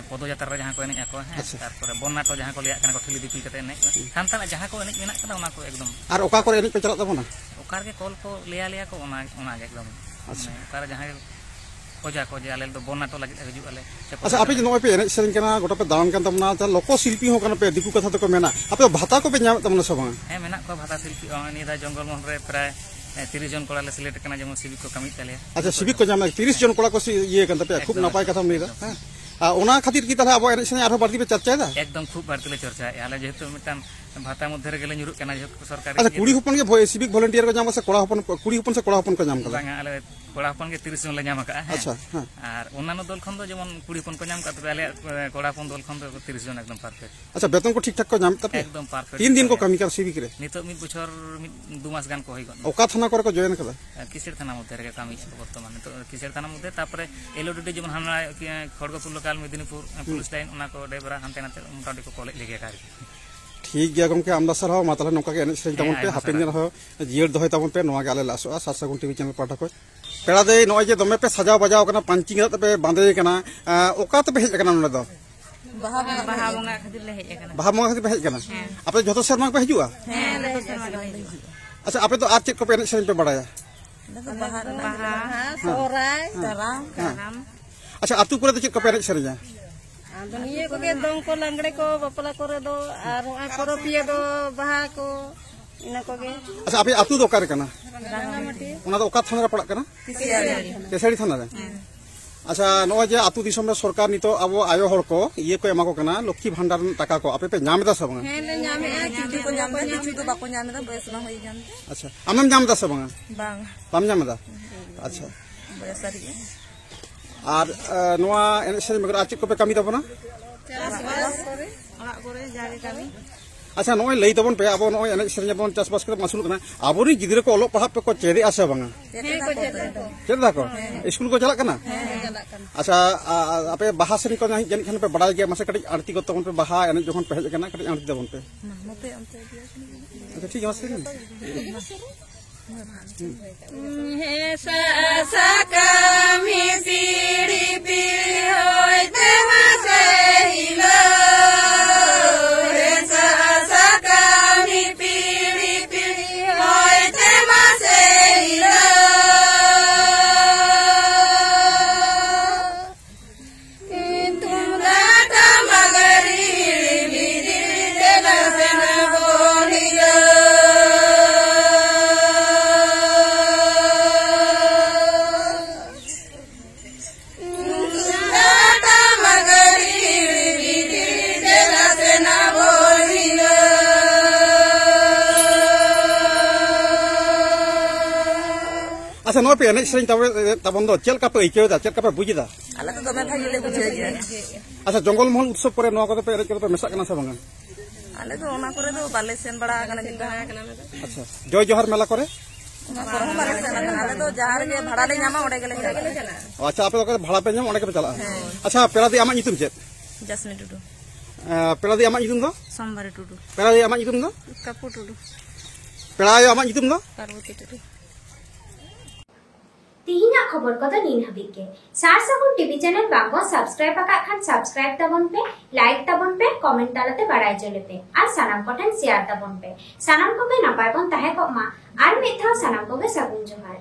ᱯᱚᱫᱚ ᱡᱟᱛᱨᱟ ᱨᱮ ᱡᱟᱦᱟᱸ ᱠᱚ ᱮᱱᱮᱡ ᱟᱠᱚ, ᱦᱮᱸ, ᱟᱪᱪᱷᱟ᱾ ᱛᱟᱨᱯᱚᱨᱮ ᱵᱚᱨᱱᱟᱴᱚ ᱡᱟᱦᱟᱸ ᱠᱚ ᱞᱟᱹᱭᱟᱜ ᱠᱟᱱᱟ ᱠᱚ ᱴᱷᱤᱞᱤ ᱫᱤᱯᱤᱞ ᱠᱟᱛᱮ ᱮᱱᱮᱡ, ᱦᱩᱸ᱾ ᱥᱟᱱᱛᱟᱲᱟᱜ ᱡᱟᱦᱟᱸ ᱠᱚ ᱮᱱᱮᱡ ᱢᱮᱱᱟᱜ ᱠᱟᱫᱟ ᱚᱱᱟ ᱠᱚ ᱮᱠᱫᱚᱢ᱾ ᱟᱨ ᱚᱠᱟ ᱠᱚᱨᱮ ᱮᱱᱮᱡ ᱯᱮ ᱪᱟᱞᱟᱜ ᱛᱟᱵᱚᱱᱟ? ᱚᱠᱟ ᱨᱮᱜᱮ ᱠᱚᱞ ᱠᱚ ᱞᱟᱹᱭ ᱟᱞᱮᱭᱟ ᱠᱚ ᱚᱱᱟ, ᱚᱱᱟ ᱜᱮ ᱮᱠᱫᱚᱢ᱾ ᱟᱪᱪᱷᱟ᱾ ᱢᱟᱱᱮ ᱚᱠᱟᱨᱮ ᱡᱟᱦᱟᱸᱭ ᱠᱷᱚᱡᱟ ᱠᱚ ᱡᱮ ᱟᱞᱮ ᱫᱚ ᱵᱚᱨᱱᱟᱴᱚ ᱞᱟᱹᱜᱤᱫ ᱦᱤᱡᱩᱜ ᱟᱞᱮ, ᱥᱮ ᱟᱪᱪᱷᱟ, ᱯᱚᱫᱚ ᱟᱯᱮ ᱡᱟᱛᱨᱟ ᱡᱮ ᱞᱟᱹᱜᱤᱫ᱾ ᱱᱚᱜᱼᱚᱭ ᱯᱮ ᱮᱱᱮᱡ ᱥᱮᱨᱮᱧ ᱠᱟᱱᱟ, ᱜᱚᱴᱟ ᱯᱮ ᱫᱟᱬᱟᱱ ᱠᱟᱱ ᱛᱟᱵᱚᱱᱟ, ᱛᱟᱦᱞᱮ ᱞᱳᱠᱚ ᱥᱤᱞᱯᱤ ᱦᱚᱸ ᱠᱟᱱᱟ ᱯᱮ, ᱫᱤᱠᱩ ᱠᱟᱛᱷᱟ ᱛᱮᱠᱚ ᱢᱮᱱᱟ, ᱟᱯᱮ ᱫᱚ ᱵᱷᱟᱛᱟ ᱠᱚᱯᱮ ᱧᱟᱢᱮᱫ ᱛᱟᱵᱚᱱᱟ ᱥᱮ ᱵᱟᱝᱟ? ᱦᱮᱸ, ᱢᱮᱱᱟᱜ ᱠᱚᱣᱟ ᱵᱷᱟᱛᱟ ᱥᱤᱞᱯᱤ, ᱱᱚᱜᱼᱚᱭ ᱱᱤᱭᱟᱹ ᱫᱷᱟᱣ ᱡᱚᱝᱜᱚᱞ ᱢᱚᱦᱚᱞ ᱨᱮ ᱯᱨᱟᱭ, ᱮ, ᱛᱤᱨᱤᱥ ᱡᱚᱱ ᱠᱚᱲᱟ ᱞᱮ ᱥᱤᱞᱮᱠᱴ ᱟᱠᱟᱱᱟ, ᱡᱮᱢᱚᱱ ᱥᱤᱵᱤᱠ ᱠᱚ ᱠᱟᱹᱢᱤᱭᱮᱫ ᱛᱟᱞᱮᱭᱟ᱾ ᱟᱪᱪᱷᱟ, ᱥᱤᱵᱤᱠ ᱠᱚ ᱧᱟᱢ ᱞᱟᱹᱜᱤᱫ ᱛᱤᱨᱤᱥ ᱡᱚᱱ ᱠᱚᱲᱟ ᱠᱚ ᱥᱤ-, ᱤᱭᱟᱹ ᱠᱟᱱ ᱛᱟᱯᱮᱭᱟ, ᱠᱷᱩᱵ ᱮᱠᱫᱚᱢ, ᱱᱟᱯᱟᱭ ᱮᱠᱫᱚᱢ, ᱠᱟᱛᱷᱟᱢ ᱞᱟᱹᱭᱫᱟ, ᱮᱠᱫᱚᱢ᱾ ᱦᱮᱸ᱾ ᱟᱨ ᱚᱱᱟ ᱠᱷᱟᱹᱛᱤᱨ ᱜᱮ ᱛᱟᱦᱞᱮ ᱟᱵᱚᱣᱟᱜ ᱮᱱᱮᱡ ᱥᱮᱨᱮᱧ ᱟᱨᱦᱚᱸ ᱵᱟᱹᱲᱛᱤ ᱯᱮ ᱪᱚᱨᱪᱟᱭᱮᱫᱟ? ᱮᱠᱫᱚᱢ, ᱠᱷᱩᱵ ᱵᱟᱹᱲᱛᱤ ᱞᱮ ᱪᱚᱨᱪᱟᱭᱮᱫᱼᱟ᱾ ᱟᱞᱮ ᱡᱮᱦᱮᱛᱩ ᱢᱤᱫᱴᱟᱝ ᱵᱷᱟᱛᱟ ᱢᱚᱫᱽᱫᱷᱮ ᱨᱮᱜᱮ ᱞᱮ ᱧᱩᱨᱩᱜ ᱠᱟᱱᱟ, ᱡᱮᱦᱮᱛᱩ ᱥᱚᱨᱠᱟᱨᱤ ᱟᱪᱪᱷᱟ, ᱤᱭᱟᱹ ᱠᱩᱲᱤ ᱫᱚ᱾ ᱦᱚᱯᱚᱱ ᱜᱮ ᱵᱷᱚ-, ᱥᱤᱵᱤᱠ ᱵᱷᱚᱞᱮᱱᱴᱤᱭᱟᱨ ᱠᱚ ᱧᱟᱢᱟ ᱥᱮ ᱠᱚᱲᱟ ᱦᱚᱯᱚᱱ, ᱠᱩᱲᱤ ᱦᱚᱯᱚᱱ ᱥᱮ ᱠᱚᱲᱟ ᱦᱚᱯᱚᱱ ᱠᱚ ᱧᱟᱢ ᱠᱟᱫᱟ? ᱵᱟᱝᱟ, ᱟᱞᱮ ᱠᱚᱲᱟ ᱦᱚᱯᱚᱱ ᱜᱮ ᱛᱤᱨᱤᱥ ᱡᱚᱱ ᱞᱮ ᱧᱟᱢ ᱟᱠᱟᱫᱼᱟ, ᱦᱮᱸ᱾ ᱟᱪᱪᱷᱟ, ᱦᱮᱸ᱾ ᱟᱨ ᱚᱱᱱᱟᱱᱚ ᱫᱚᱞ ᱠᱷᱚᱱ ᱫᱚ ᱡᱮᱢᱚᱱ ᱠᱩᱲᱤ ᱦᱚᱯᱚᱱ ᱠᱚ ᱧᱟᱢ ᱟᱠᱟᱫ, ᱛᱚᱵᱮ ᱟᱞᱮᱭᱟᱜ, ᱮ, ᱠᱚᱲᱟ ᱦᱚᱯᱚᱱ ᱫᱚᱞ ᱠᱷᱚᱱ ᱫᱚ ᱛᱤᱨᱤᱥ ᱡᱚᱱ ᱮᱠᱫᱚᱢ ᱯᱟᱨᱯᱷᱮᱠᱴ᱾ ᱟᱪᱪᱷᱟ, ᱵᱮᱛᱚᱱ ᱠᱚ ᱴᱷᱤᱠ ᱴᱷᱟᱠ ᱠᱚ ᱧᱟᱢᱮᱫ ᱛᱟᱯᱮᱭᱟ? ᱮᱠᱫᱚᱢ ᱯᱟᱨᱯᱷᱮᱠᱴ ᱛᱤᱱ ᱫᱤᱱ ᱠᱚ ᱜᱮ᱾ ᱠᱟᱹᱢᱤ ᱠᱟᱱᱟ ᱥᱤᱵᱤᱠ ᱨᱮ? ᱱᱤᱛᱚᱜ ᱢᱤᱫ ᱵᱚᱪᱷᱚᱨ ᱢᱤᱫ, ᱫᱩ ᱢᱟᱥ ᱜᱟᱱ ᱠᱚ ᱦᱩᱭ ᱜᱚᱫ ᱮᱱᱟ᱾ ᱚᱠᱟ ᱛᱷᱟᱱᱟ ᱠᱚᱨᱮ ᱠᱚ ᱡᱚᱭᱮᱱ ᱠᱟᱫᱟ? ᱠᱤᱥᱮᱲ ᱛᱷᱟᱱᱟ ᱢᱚᱫᱽᱫᱷᱮ ᱨᱮᱜᱮ ᱠᱟᱹᱢᱤᱭᱮᱫᱼᱟ ᱠᱚ ᱵᱚᱨᱛᱚᱢᱟᱱ᱾ ᱱᱤᱛᱚᱜ ᱠᱤᱥᱮᱲ ᱛᱷᱟᱱᱟ ᱢᱚᱫᱽᱫᱷᱮ, ᱛᱟᱨᱯᱚᱨᱮ ᱮᱞ ᱳ ᱰᱤ ᱰᱤ ᱡᱮᱢᱚᱱ ᱦᱟᱱᱟ, ᱤᱭᱟᱹ, ᱠᱷᱚᱲᱜᱚᱯᱩᱨ ᱞᱳᱠᱟᱞ, ᱢᱮᱫᱤᱱᱤᱯᱩᱨ, ᱦᱩᱸ᱾ ᱯᱩᱞᱤᱥ ᱞᱟᱭᱤᱱ, ᱚᱱᱟ ᱠᱚ ᱰᱮᱵᱽᱨᱟ ᱦᱟᱱᱛᱮ ᱱᱟᱛᱮ ᱢᱚᱴᱟᱢᱩᱴᱤ ᱠᱚ ᱠᱚᱞᱮᱡᱽ ᱞᱮᱜᱮ ᱟᱨᱠᱤ᱾ ᱴᱷᱤᱠ ᱜᱮᱭᱟ ᱜᱚᱢᱠᱮ, ᱟᱢᱫᱟ ᱥᱟᱨᱦᱟᱣ᱾ ᱢᱟ ᱛᱟᱦᱚᱞᱮ ᱱᱚᱝᱠᱟ ᱜᱮ ᱮᱱᱮᱡ ᱥᱮᱨᱮᱧ ᱦᱮᱸ, ᱛᱟᱵᱚᱱ ᱯᱮ, ᱟᱭᱢᱟ ᱦᱟᱯᱮᱱ ᱫᱤᱱ ᱥᱟᱨᱦᱟᱣ᱾ ᱨᱮᱦᱚᱸ ᱡᱤᱭᱟᱹᱲ ᱫᱚᱦᱚᱭ ᱛᱟᱵᱚᱱ ᱯᱮ, ᱱᱚᱣᱟ ᱜᱮ ᱟᱞᱮ ᱞᱮ ᱟᱥᱚᱜᱼᱟ ᱥᱟᱨ ᱥᱟᱹᱜᱩᱱ ᱴᱤᱵᱷᱤ ᱪᱮᱱᱮᱞ ᱯᱟᱦᱴᱟ ᱠᱷᱚᱱ᱾ ᱯᱮᱲᱟ ᱫᱟᱹᱭ, ᱱᱚᱜᱼᱚᱭ ᱡᱮ ᱫᱚᱢᱮ ᱯᱮ ᱥᱟᱡᱟᱣ ᱵᱟᱡᱟᱣ ᱠᱟᱱᱟ, ᱯᱟᱹᱧᱪᱤ ᱜᱮᱸᱫᱟᱜ ᱛᱮᱯᱮ ᱵᱟᱸᱫᱮᱭ ᱠᱟᱱᱟ, ᱮᱸ, ᱚᱠᱟ ᱛᱮᱯᱮ ᱦᱮᱡ ᱟᱠᱟᱱᱟ ᱱᱚᱰᱮ ᱫᱚ? ᱵᱟᱦᱟ ᱵᱚᱸᱜᱟ ᱵᱟᱦᱟ ᱠᱷᱟᱹᱛᱤᱨ᱾ ᱵᱚᱸᱜᱟ ᱠᱷᱟᱹᱛᱤᱨ ᱞᱮ ᱦᱮᱡ ᱟᱠᱟᱱᱟ᱾ ᱵᱟᱦᱟ ᱵᱚᱸᱜᱟ ᱠᱷᱟᱹᱛᱤᱨ ᱯᱮ ᱦᱮᱡ ᱟᱠᱟᱱᱟ? ᱦᱮᱸ᱾ ᱟᱯᱮ ᱡᱷᱚᱛᱚ ᱥᱮᱨᱢᱟ ᱜᱮᱯᱮ ᱦᱤᱡᱩᱜᱼᱟ? ᱦᱮᱸ, ᱡᱷᱚᱛᱚ ᱥᱮᱨᱢᱟ ᱜᱮᱞᱮ ᱦᱤᱡᱩᱜᱼᱟ᱾ ᱟᱪᱪᱷᱟ, ᱟᱯᱮ ᱫᱚ ᱟᱨ ᱪᱮᱫ ᱠᱚᱯᱮ ᱮᱱᱮᱡ ᱥᱮᱨᱮᱧ ᱯᱮ ᱵᱟᱲᱟᱭᱟ? ᱟᱞᱮ ᱫᱚ ᱵᱟᱦᱟ ᱨᱮᱱᱟᱜ ᱵᱟᱦᱟ, ᱦᱮᱸ᱾ ᱥᱚᱦᱨᱟᱭ, ᱦᱮᱸ᱾ ᱠᱟᱨᱟᱢ᱾ ᱦᱮᱸ᱾ ᱠᱟᱨᱟᱢ᱾ ᱟᱪᱪᱷᱟ, ᱟᱹᱛᱩ ᱠᱚᱨᱮ ᱫᱚ ᱪᱮᱫ ᱠᱚᱯᱮ ᱮᱱᱮᱡ ᱥᱮᱨᱮᱧᱟ? ᱟᱫᱚ ᱱᱤᱭᱟᱹ ᱠᱚᱜᱮ, ᱫᱚᱝ ᱠᱚ, ᱞᱟᱜᱽᱲᱮ ᱠᱚ, ᱵᱟᱯᱞᱟ ᱠᱚᱨᱮ ᱫᱚ, ᱟᱨ ᱱᱚᱜᱼᱚᱭ ᱯᱚᱨᱚᱵᱽ ᱯᱤᱭᱟᱹ ᱫᱚ ᱵᱟᱦᱟ ᱠᱚ, ᱤᱱᱟᱹ ᱠᱚᱜᱮ᱾ ᱟᱪᱪᱷᱟ, ᱟᱯᱮᱭᱟᱜ ᱟᱹᱛᱩ ᱫᱚ ᱚᱠᱟᱨᱮ ᱠᱟᱱᱟ? ᱨᱟᱝᱜᱟᱢᱟᱴᱤ᱾ ᱚᱱᱟ ᱫᱚ ᱚᱠᱟ ᱛᱷᱟᱱᱟ ᱨᱮ ᱯᱟᱲᱟᱜ ᱠᱟᱱᱟ? ᱠᱮᱥᱟᱹᱲᱤ᱾ ᱠᱮᱥᱟᱹᱲᱤ ᱛᱷᱟᱱᱟ ᱨᱮ? ᱦᱮᱸ᱾ ᱟᱪᱪᱷᱟ, ᱱᱚᱜᱼᱚᱭ ᱡᱮ ᱟᱹᱛᱩ ᱫᱤᱥᱚᱢ ᱨᱮ ᱥᱚᱨᱠᱟᱨ ᱱᱤᱛᱚᱜ ᱟᱵᱚ ᱟᱭᱳ ᱦᱚᱲ ᱠᱚ ᱤᱭᱟᱹ ᱠᱚ ᱮᱢᱟ ᱠᱚ ᱠᱟᱱᱟ, ᱞᱚᱠᱠᱷᱤ ᱵᱷᱟᱱᱰᱟᱨ ᱨᱮᱱᱟᱜ ᱴᱟᱠᱟ ᱠᱚ, ᱟᱯᱮ ᱯᱮ ᱧᱟᱢ ᱮᱫᱟ ᱥᱮ ᱵᱟᱝᱟ? ᱦᱮᱸ, ᱞᱮ ᱧᱟᱢᱮᱫᱼᱟ, ᱠᱤᱪᱷᱩ ᱠᱚ ᱧᱟᱢ ᱮᱫᱟ, ᱠᱤᱪᱷᱩ ᱫᱚ ᱵᱟᱠᱚ ᱧᱟᱢ ᱮᱫᱟ, ᱵᱮᱥ ᱵᱟᱝ ᱦᱩᱭ ᱟᱠᱟᱱ ᱛᱮ᱾ ᱟᱪᱪᱷᱟ, ᱟᱢᱮᱢ ᱧᱟᱢ ᱮᱫᱟ ᱥᱮ ᱵᱟᱝᱟ? ᱵᱟᱝ᱾ ᱵᱟᱢ ᱧᱟᱢ ᱮᱫᱟ? ᱟᱪᱪᱷᱟ᱾ ᱵᱚᱭᱮᱥ ᱟᱹᱣᱨᱤᱜᱼᱟ᱾ ᱟᱨ, ᱮ, ᱱᱚᱣᱟ ᱮᱱᱮᱡ ᱥᱮᱨᱮᱧ ᱵᱮᱜᱚᱨ ᱟᱨ ᱪᱮᱫ ᱠᱚᱯᱮ ᱠᱟᱹᱢᱤ ᱛᱟᱵᱚᱱᱟ? ᱪᱟᱥᱵᱟᱥ ᱚᱲᱟᱜ ᱠᱚᱨᱮ ᱡᱟᱜᱮ ᱠᱟᱹᱢᱤ᱾ ᱟᱪᱪᱷᱟ, ᱱᱚᱜᱼᱚᱭ ᱞᱟᱹᱭ ᱛᱟᱵᱚᱱ ᱯᱮ, ᱟᱵᱚ ᱱᱚᱜᱼᱚᱭ ᱮᱱᱮᱡ ᱥᱮᱨᱮᱧ ᱟᱵᱚᱱ, ᱪᱟᱥᱵᱟᱥ ᱠᱟᱛᱮ ᱵᱚᱱ ᱟᱹᱥᱩᱞᱚᱜ ᱠᱟᱱᱟ, ᱟᱵᱚᱨᱮᱱ ᱜᱤᱫᱽᱨᱟᱹ ᱠᱚ ᱚᱞᱚᱜ ᱯᱟᱲᱦᱟᱜ ᱯᱮ ᱠᱚ ᱪᱮᱫᱮᱜᱼᱟ ᱥᱮ ᱵᱟᱝᱟ? ᱦᱮᱸ ᱠᱚ ᱪᱮᱫ ᱮᱫᱟ᱾ ᱪᱮᱫ ᱮᱫᱟ ᱠᱚ? ᱦᱮᱸ᱾ ᱤᱥᱠᱩᱞ ᱠᱚ ᱪᱟᱞᱟᱜ ᱠᱟᱱᱟ? ᱦᱮᱸ, ᱪᱟᱞᱟᱜ ᱠᱟᱱᱟ᱾ ᱟᱪᱪᱷᱟ, ᱟ-, ᱟ-, ᱟᱯᱮ ᱵᱟᱦᱟ ᱥᱮᱨᱮᱧ ᱠᱚ ᱡᱟᱹᱱᱤᱡ ᱠᱷᱟᱱ ᱯᱮ ᱵᱟᱲᱟᱭ ᱜᱮᱭᱟ, ᱢᱟᱥᱮ ᱠᱟᱹᱴᱤᱡ ᱟᱬᱛᱤ ᱜᱚᱫ ᱛᱟᱵᱚᱱ ᱯᱮ, ᱵᱟᱦᱟ ᱮᱱᱮᱡ ᱡᱚᱠᱷᱚᱱ ᱯᱮ ᱦᱮᱡ ᱟᱠᱟᱱᱟ, ᱠᱟᱹᱴᱤᱡ ᱟᱬᱛᱤ ᱛᱟᱵᱚᱱ ᱯᱮ᱾ ᱱᱚᱛᱮ ᱚᱱᱛᱮ ᱜᱮ᱾ ᱟᱪᱪᱷᱟ, ᱴᱷᱤᱠ ᱜᱮᱭᱟ, ᱢᱟᱥᱮ ᱥᱮᱨᱮᱧ ᱢᱮ᱾ ᱦᱮᱸ, ᱥᱟ-, ᱥᱟᱠᱟᱢ ᱯᱤᱲᱤ ᱯᱤᱲᱤ ᱦᱚᱭ ᱛᱮ ᱢᱟᱥᱮ ᱦᱤᱞᱟᱹᱣ᱾ ᱦᱮᱸ, ᱥᱟ-, ᱥᱟᱠᱟᱢ ᱯᱤᱲᱤ ᱯᱤᱲᱤ ᱦᱚᱭ ᱛᱮ ᱢᱟᱥᱮ ᱦᱤᱞᱟᱹᱣ᱾ ᱛᱩᱢᱫᱟᱜ ᱴᱟᱢᱟᱠ ᱨᱤᱲᱤ ᱵᱤᱲᱤ ᱫᱮᱞᱟ ᱥᱮᱱᱟ ᱵᱚᱱ ᱦᱤᱞᱟᱹᱣ᱾ ᱛᱩᱢᱫᱟᱜ ᱴᱟᱢᱟᱠ ᱨᱤᱲᱤ ᱵᱤᱲᱤ ᱫᱮᱞᱟ ᱥᱮᱱᱟ ᱵᱚᱱ ᱦᱤᱞᱟᱹᱣ᱾ ᱟᱪᱪᱷᱟ, ᱱᱚᱜᱼᱚᱭ ᱯᱮ ᱮᱱᱮᱡ ᱥᱮᱨᱮᱧ ᱛᱟᱵᱚ-, ᱛᱟᱵᱚᱱ ᱫᱚ, ᱪᱮᱫ ᱞᱮᱠᱟ ᱯᱮ ᱟᱹᱭᱠᱟᱹᱣ ᱮᱫᱟ, ᱪᱮᱫ ᱞᱮᱠᱟ ᱯᱮ ᱵᱩᱡ ᱮᱫᱟ? ᱟᱞᱮ ᱫᱚ ᱫᱚᱢᱮ ᱵᱷᱟᱜᱮ ᱞᱮ ᱵᱩᱡᱷᱟᱹᱣ ᱜᱮᱭᱟ᱾ ᱟᱪᱪᱷᱟ, ᱡᱚᱝᱜᱚᱞ ᱢᱚᱦᱚᱞ ᱩᱛᱥᱚᱵ ᱠᱚᱨᱮ ᱱᱚᱣᱟ ᱠᱚᱫᱚ ᱯᱮ ᱮᱱᱮᱡ ᱠᱚᱫᱚ ᱯᱮ ᱢᱮᱥᱟᱜ ᱠᱟᱱᱟ ᱥᱮ ᱵᱟᱝᱟ? ᱟᱞᱮ ᱫᱚ ᱚᱱᱟ ᱠᱚᱨᱮ ᱫᱚ ᱵᱟᱞᱮ ᱥᱮᱱ ᱵᱟᱲᱟ ᱟᱠᱟᱱᱟ ᱢᱤᱫ ᱫᱷᱟᱣ᱾ ᱟᱪᱪᱷᱟ, ᱡᱚᱭ ᱡᱚᱦᱟᱨ ᱢᱮᱞᱟ ᱠᱚᱨᱮ? ᱚᱱᱟ ᱠᱚᱨᱮ ᱦᱚᱸ ᱵᱟᱞᱮ ᱥᱮᱱ ᱟᱠᱟᱱᱟ᱾ ᱟᱞᱮ ᱫᱚ ᱡᱟᱦᱟᱸ ᱨᱮᱜᱮ ᱵᱷᱟᱲᱟ ᱞᱮ ᱧᱟᱢᱟ, ᱚᱸᱰᱮ ᱜᱮᱞᱮ ᱪᱟᱞᱟᱜᱼᱟ᱾ ᱚ, ᱟᱪᱪᱷᱟ, ᱟᱯᱮ ᱫᱚ ᱚᱠᱟ ᱨᱮ ᱵᱷᱟᱲᱟ ᱯᱮ ᱧᱟᱢᱟ, ᱚᱸᱰᱮ ᱜᱮᱯᱮ ᱪᱟᱞᱟᱜᱼᱟ? ᱦᱮᱸ᱾ ᱟᱪᱪᱷᱟ, ᱯᱮᱲᱟ ᱫᱤ, ᱟᱢᱟᱜ ᱧᱩᱛᱩᱢ ᱪᱮᱫ? ᱡᱟᱥᱢᱤ ᱴᱩᱰᱩ᱾ ᱮ, ᱯᱮᱲᱟ ᱫᱤ, ᱟᱢᱟᱜ ᱧᱩᱛᱩᱢ ᱫᱚ? ᱥᱳᱢᱵᱟᱨᱤ ᱴᱩᱰᱩ᱾ ᱯᱮᱲᱟ ᱫᱤ, ᱟᱢᱟᱜ ᱧᱩᱛᱩᱢ ᱫᱚ? ᱠᱟᱯᱩ ᱴᱩᱰᱩ᱾ ᱯᱮᱲᱟ ᱟᱭᱳ, ᱟᱢᱟᱜ ᱧᱩᱛᱩᱢ ᱫᱚ? ᱯᱟᱨᱵᱚᱛᱤ ᱴᱩᱰᱩ᱾ ᱛᱤᱦᱤᱧᱟᱜ ᱠᱷᱚᱵᱚᱨ ᱠᱚᱫᱚ ᱱᱤᱱ ᱦᱟᱹᱵᱤᱡ ᱜᱮ᱾ ᱥᱟᱨ ᱥᱟᱹᱜᱩᱱ ᱴᱤᱵᱷᱤ ᱪᱮᱱᱮᱞ ᱵᱟᱝ ᱵᱚᱱ ᱥᱟᱵᱥᱠᱨᱟᱭᱤᱵ ᱟᱠᱟᱫ ᱠᱷᱟᱱ ᱥᱟᱵᱥᱠᱨᱟᱭᱤᱵ ᱛᱟᱵᱚᱱ ᱯᱮ, ᱞᱟᱭᱤᱠ ᱛᱟᱵᱚᱱ ᱯᱮ, ᱠᱚᱢᱮᱱᱴ ᱛᱟᱞᱟᱛᱮ ᱵᱟᱲᱟᱭ ᱦᱚᱪᱚ ᱞᱮᱯᱮ ᱟᱨ ᱥᱟᱱᱟᱢ ᱠᱚᱴᱷᱮᱱ ᱥᱮᱭᱟᱨ ᱛᱟᱵᱚᱱ ᱯᱮ᱾ ᱥᱟᱱᱟᱢ ᱠᱚᱜᱮ ᱱᱟᱯᱟᱭ ᱵᱚᱱ ᱛᱟᱦᱮᱸ ᱠᱚᱜ ᱢᱟ᱾ ᱟᱨ ᱢᱤᱫ ᱫᱷᱟᱣ ᱥᱟᱱᱟᱢ ᱠᱚᱜᱮ ᱥᱟᱹᱜᱩᱱ ᱡᱚᱦᱟᱨ᱾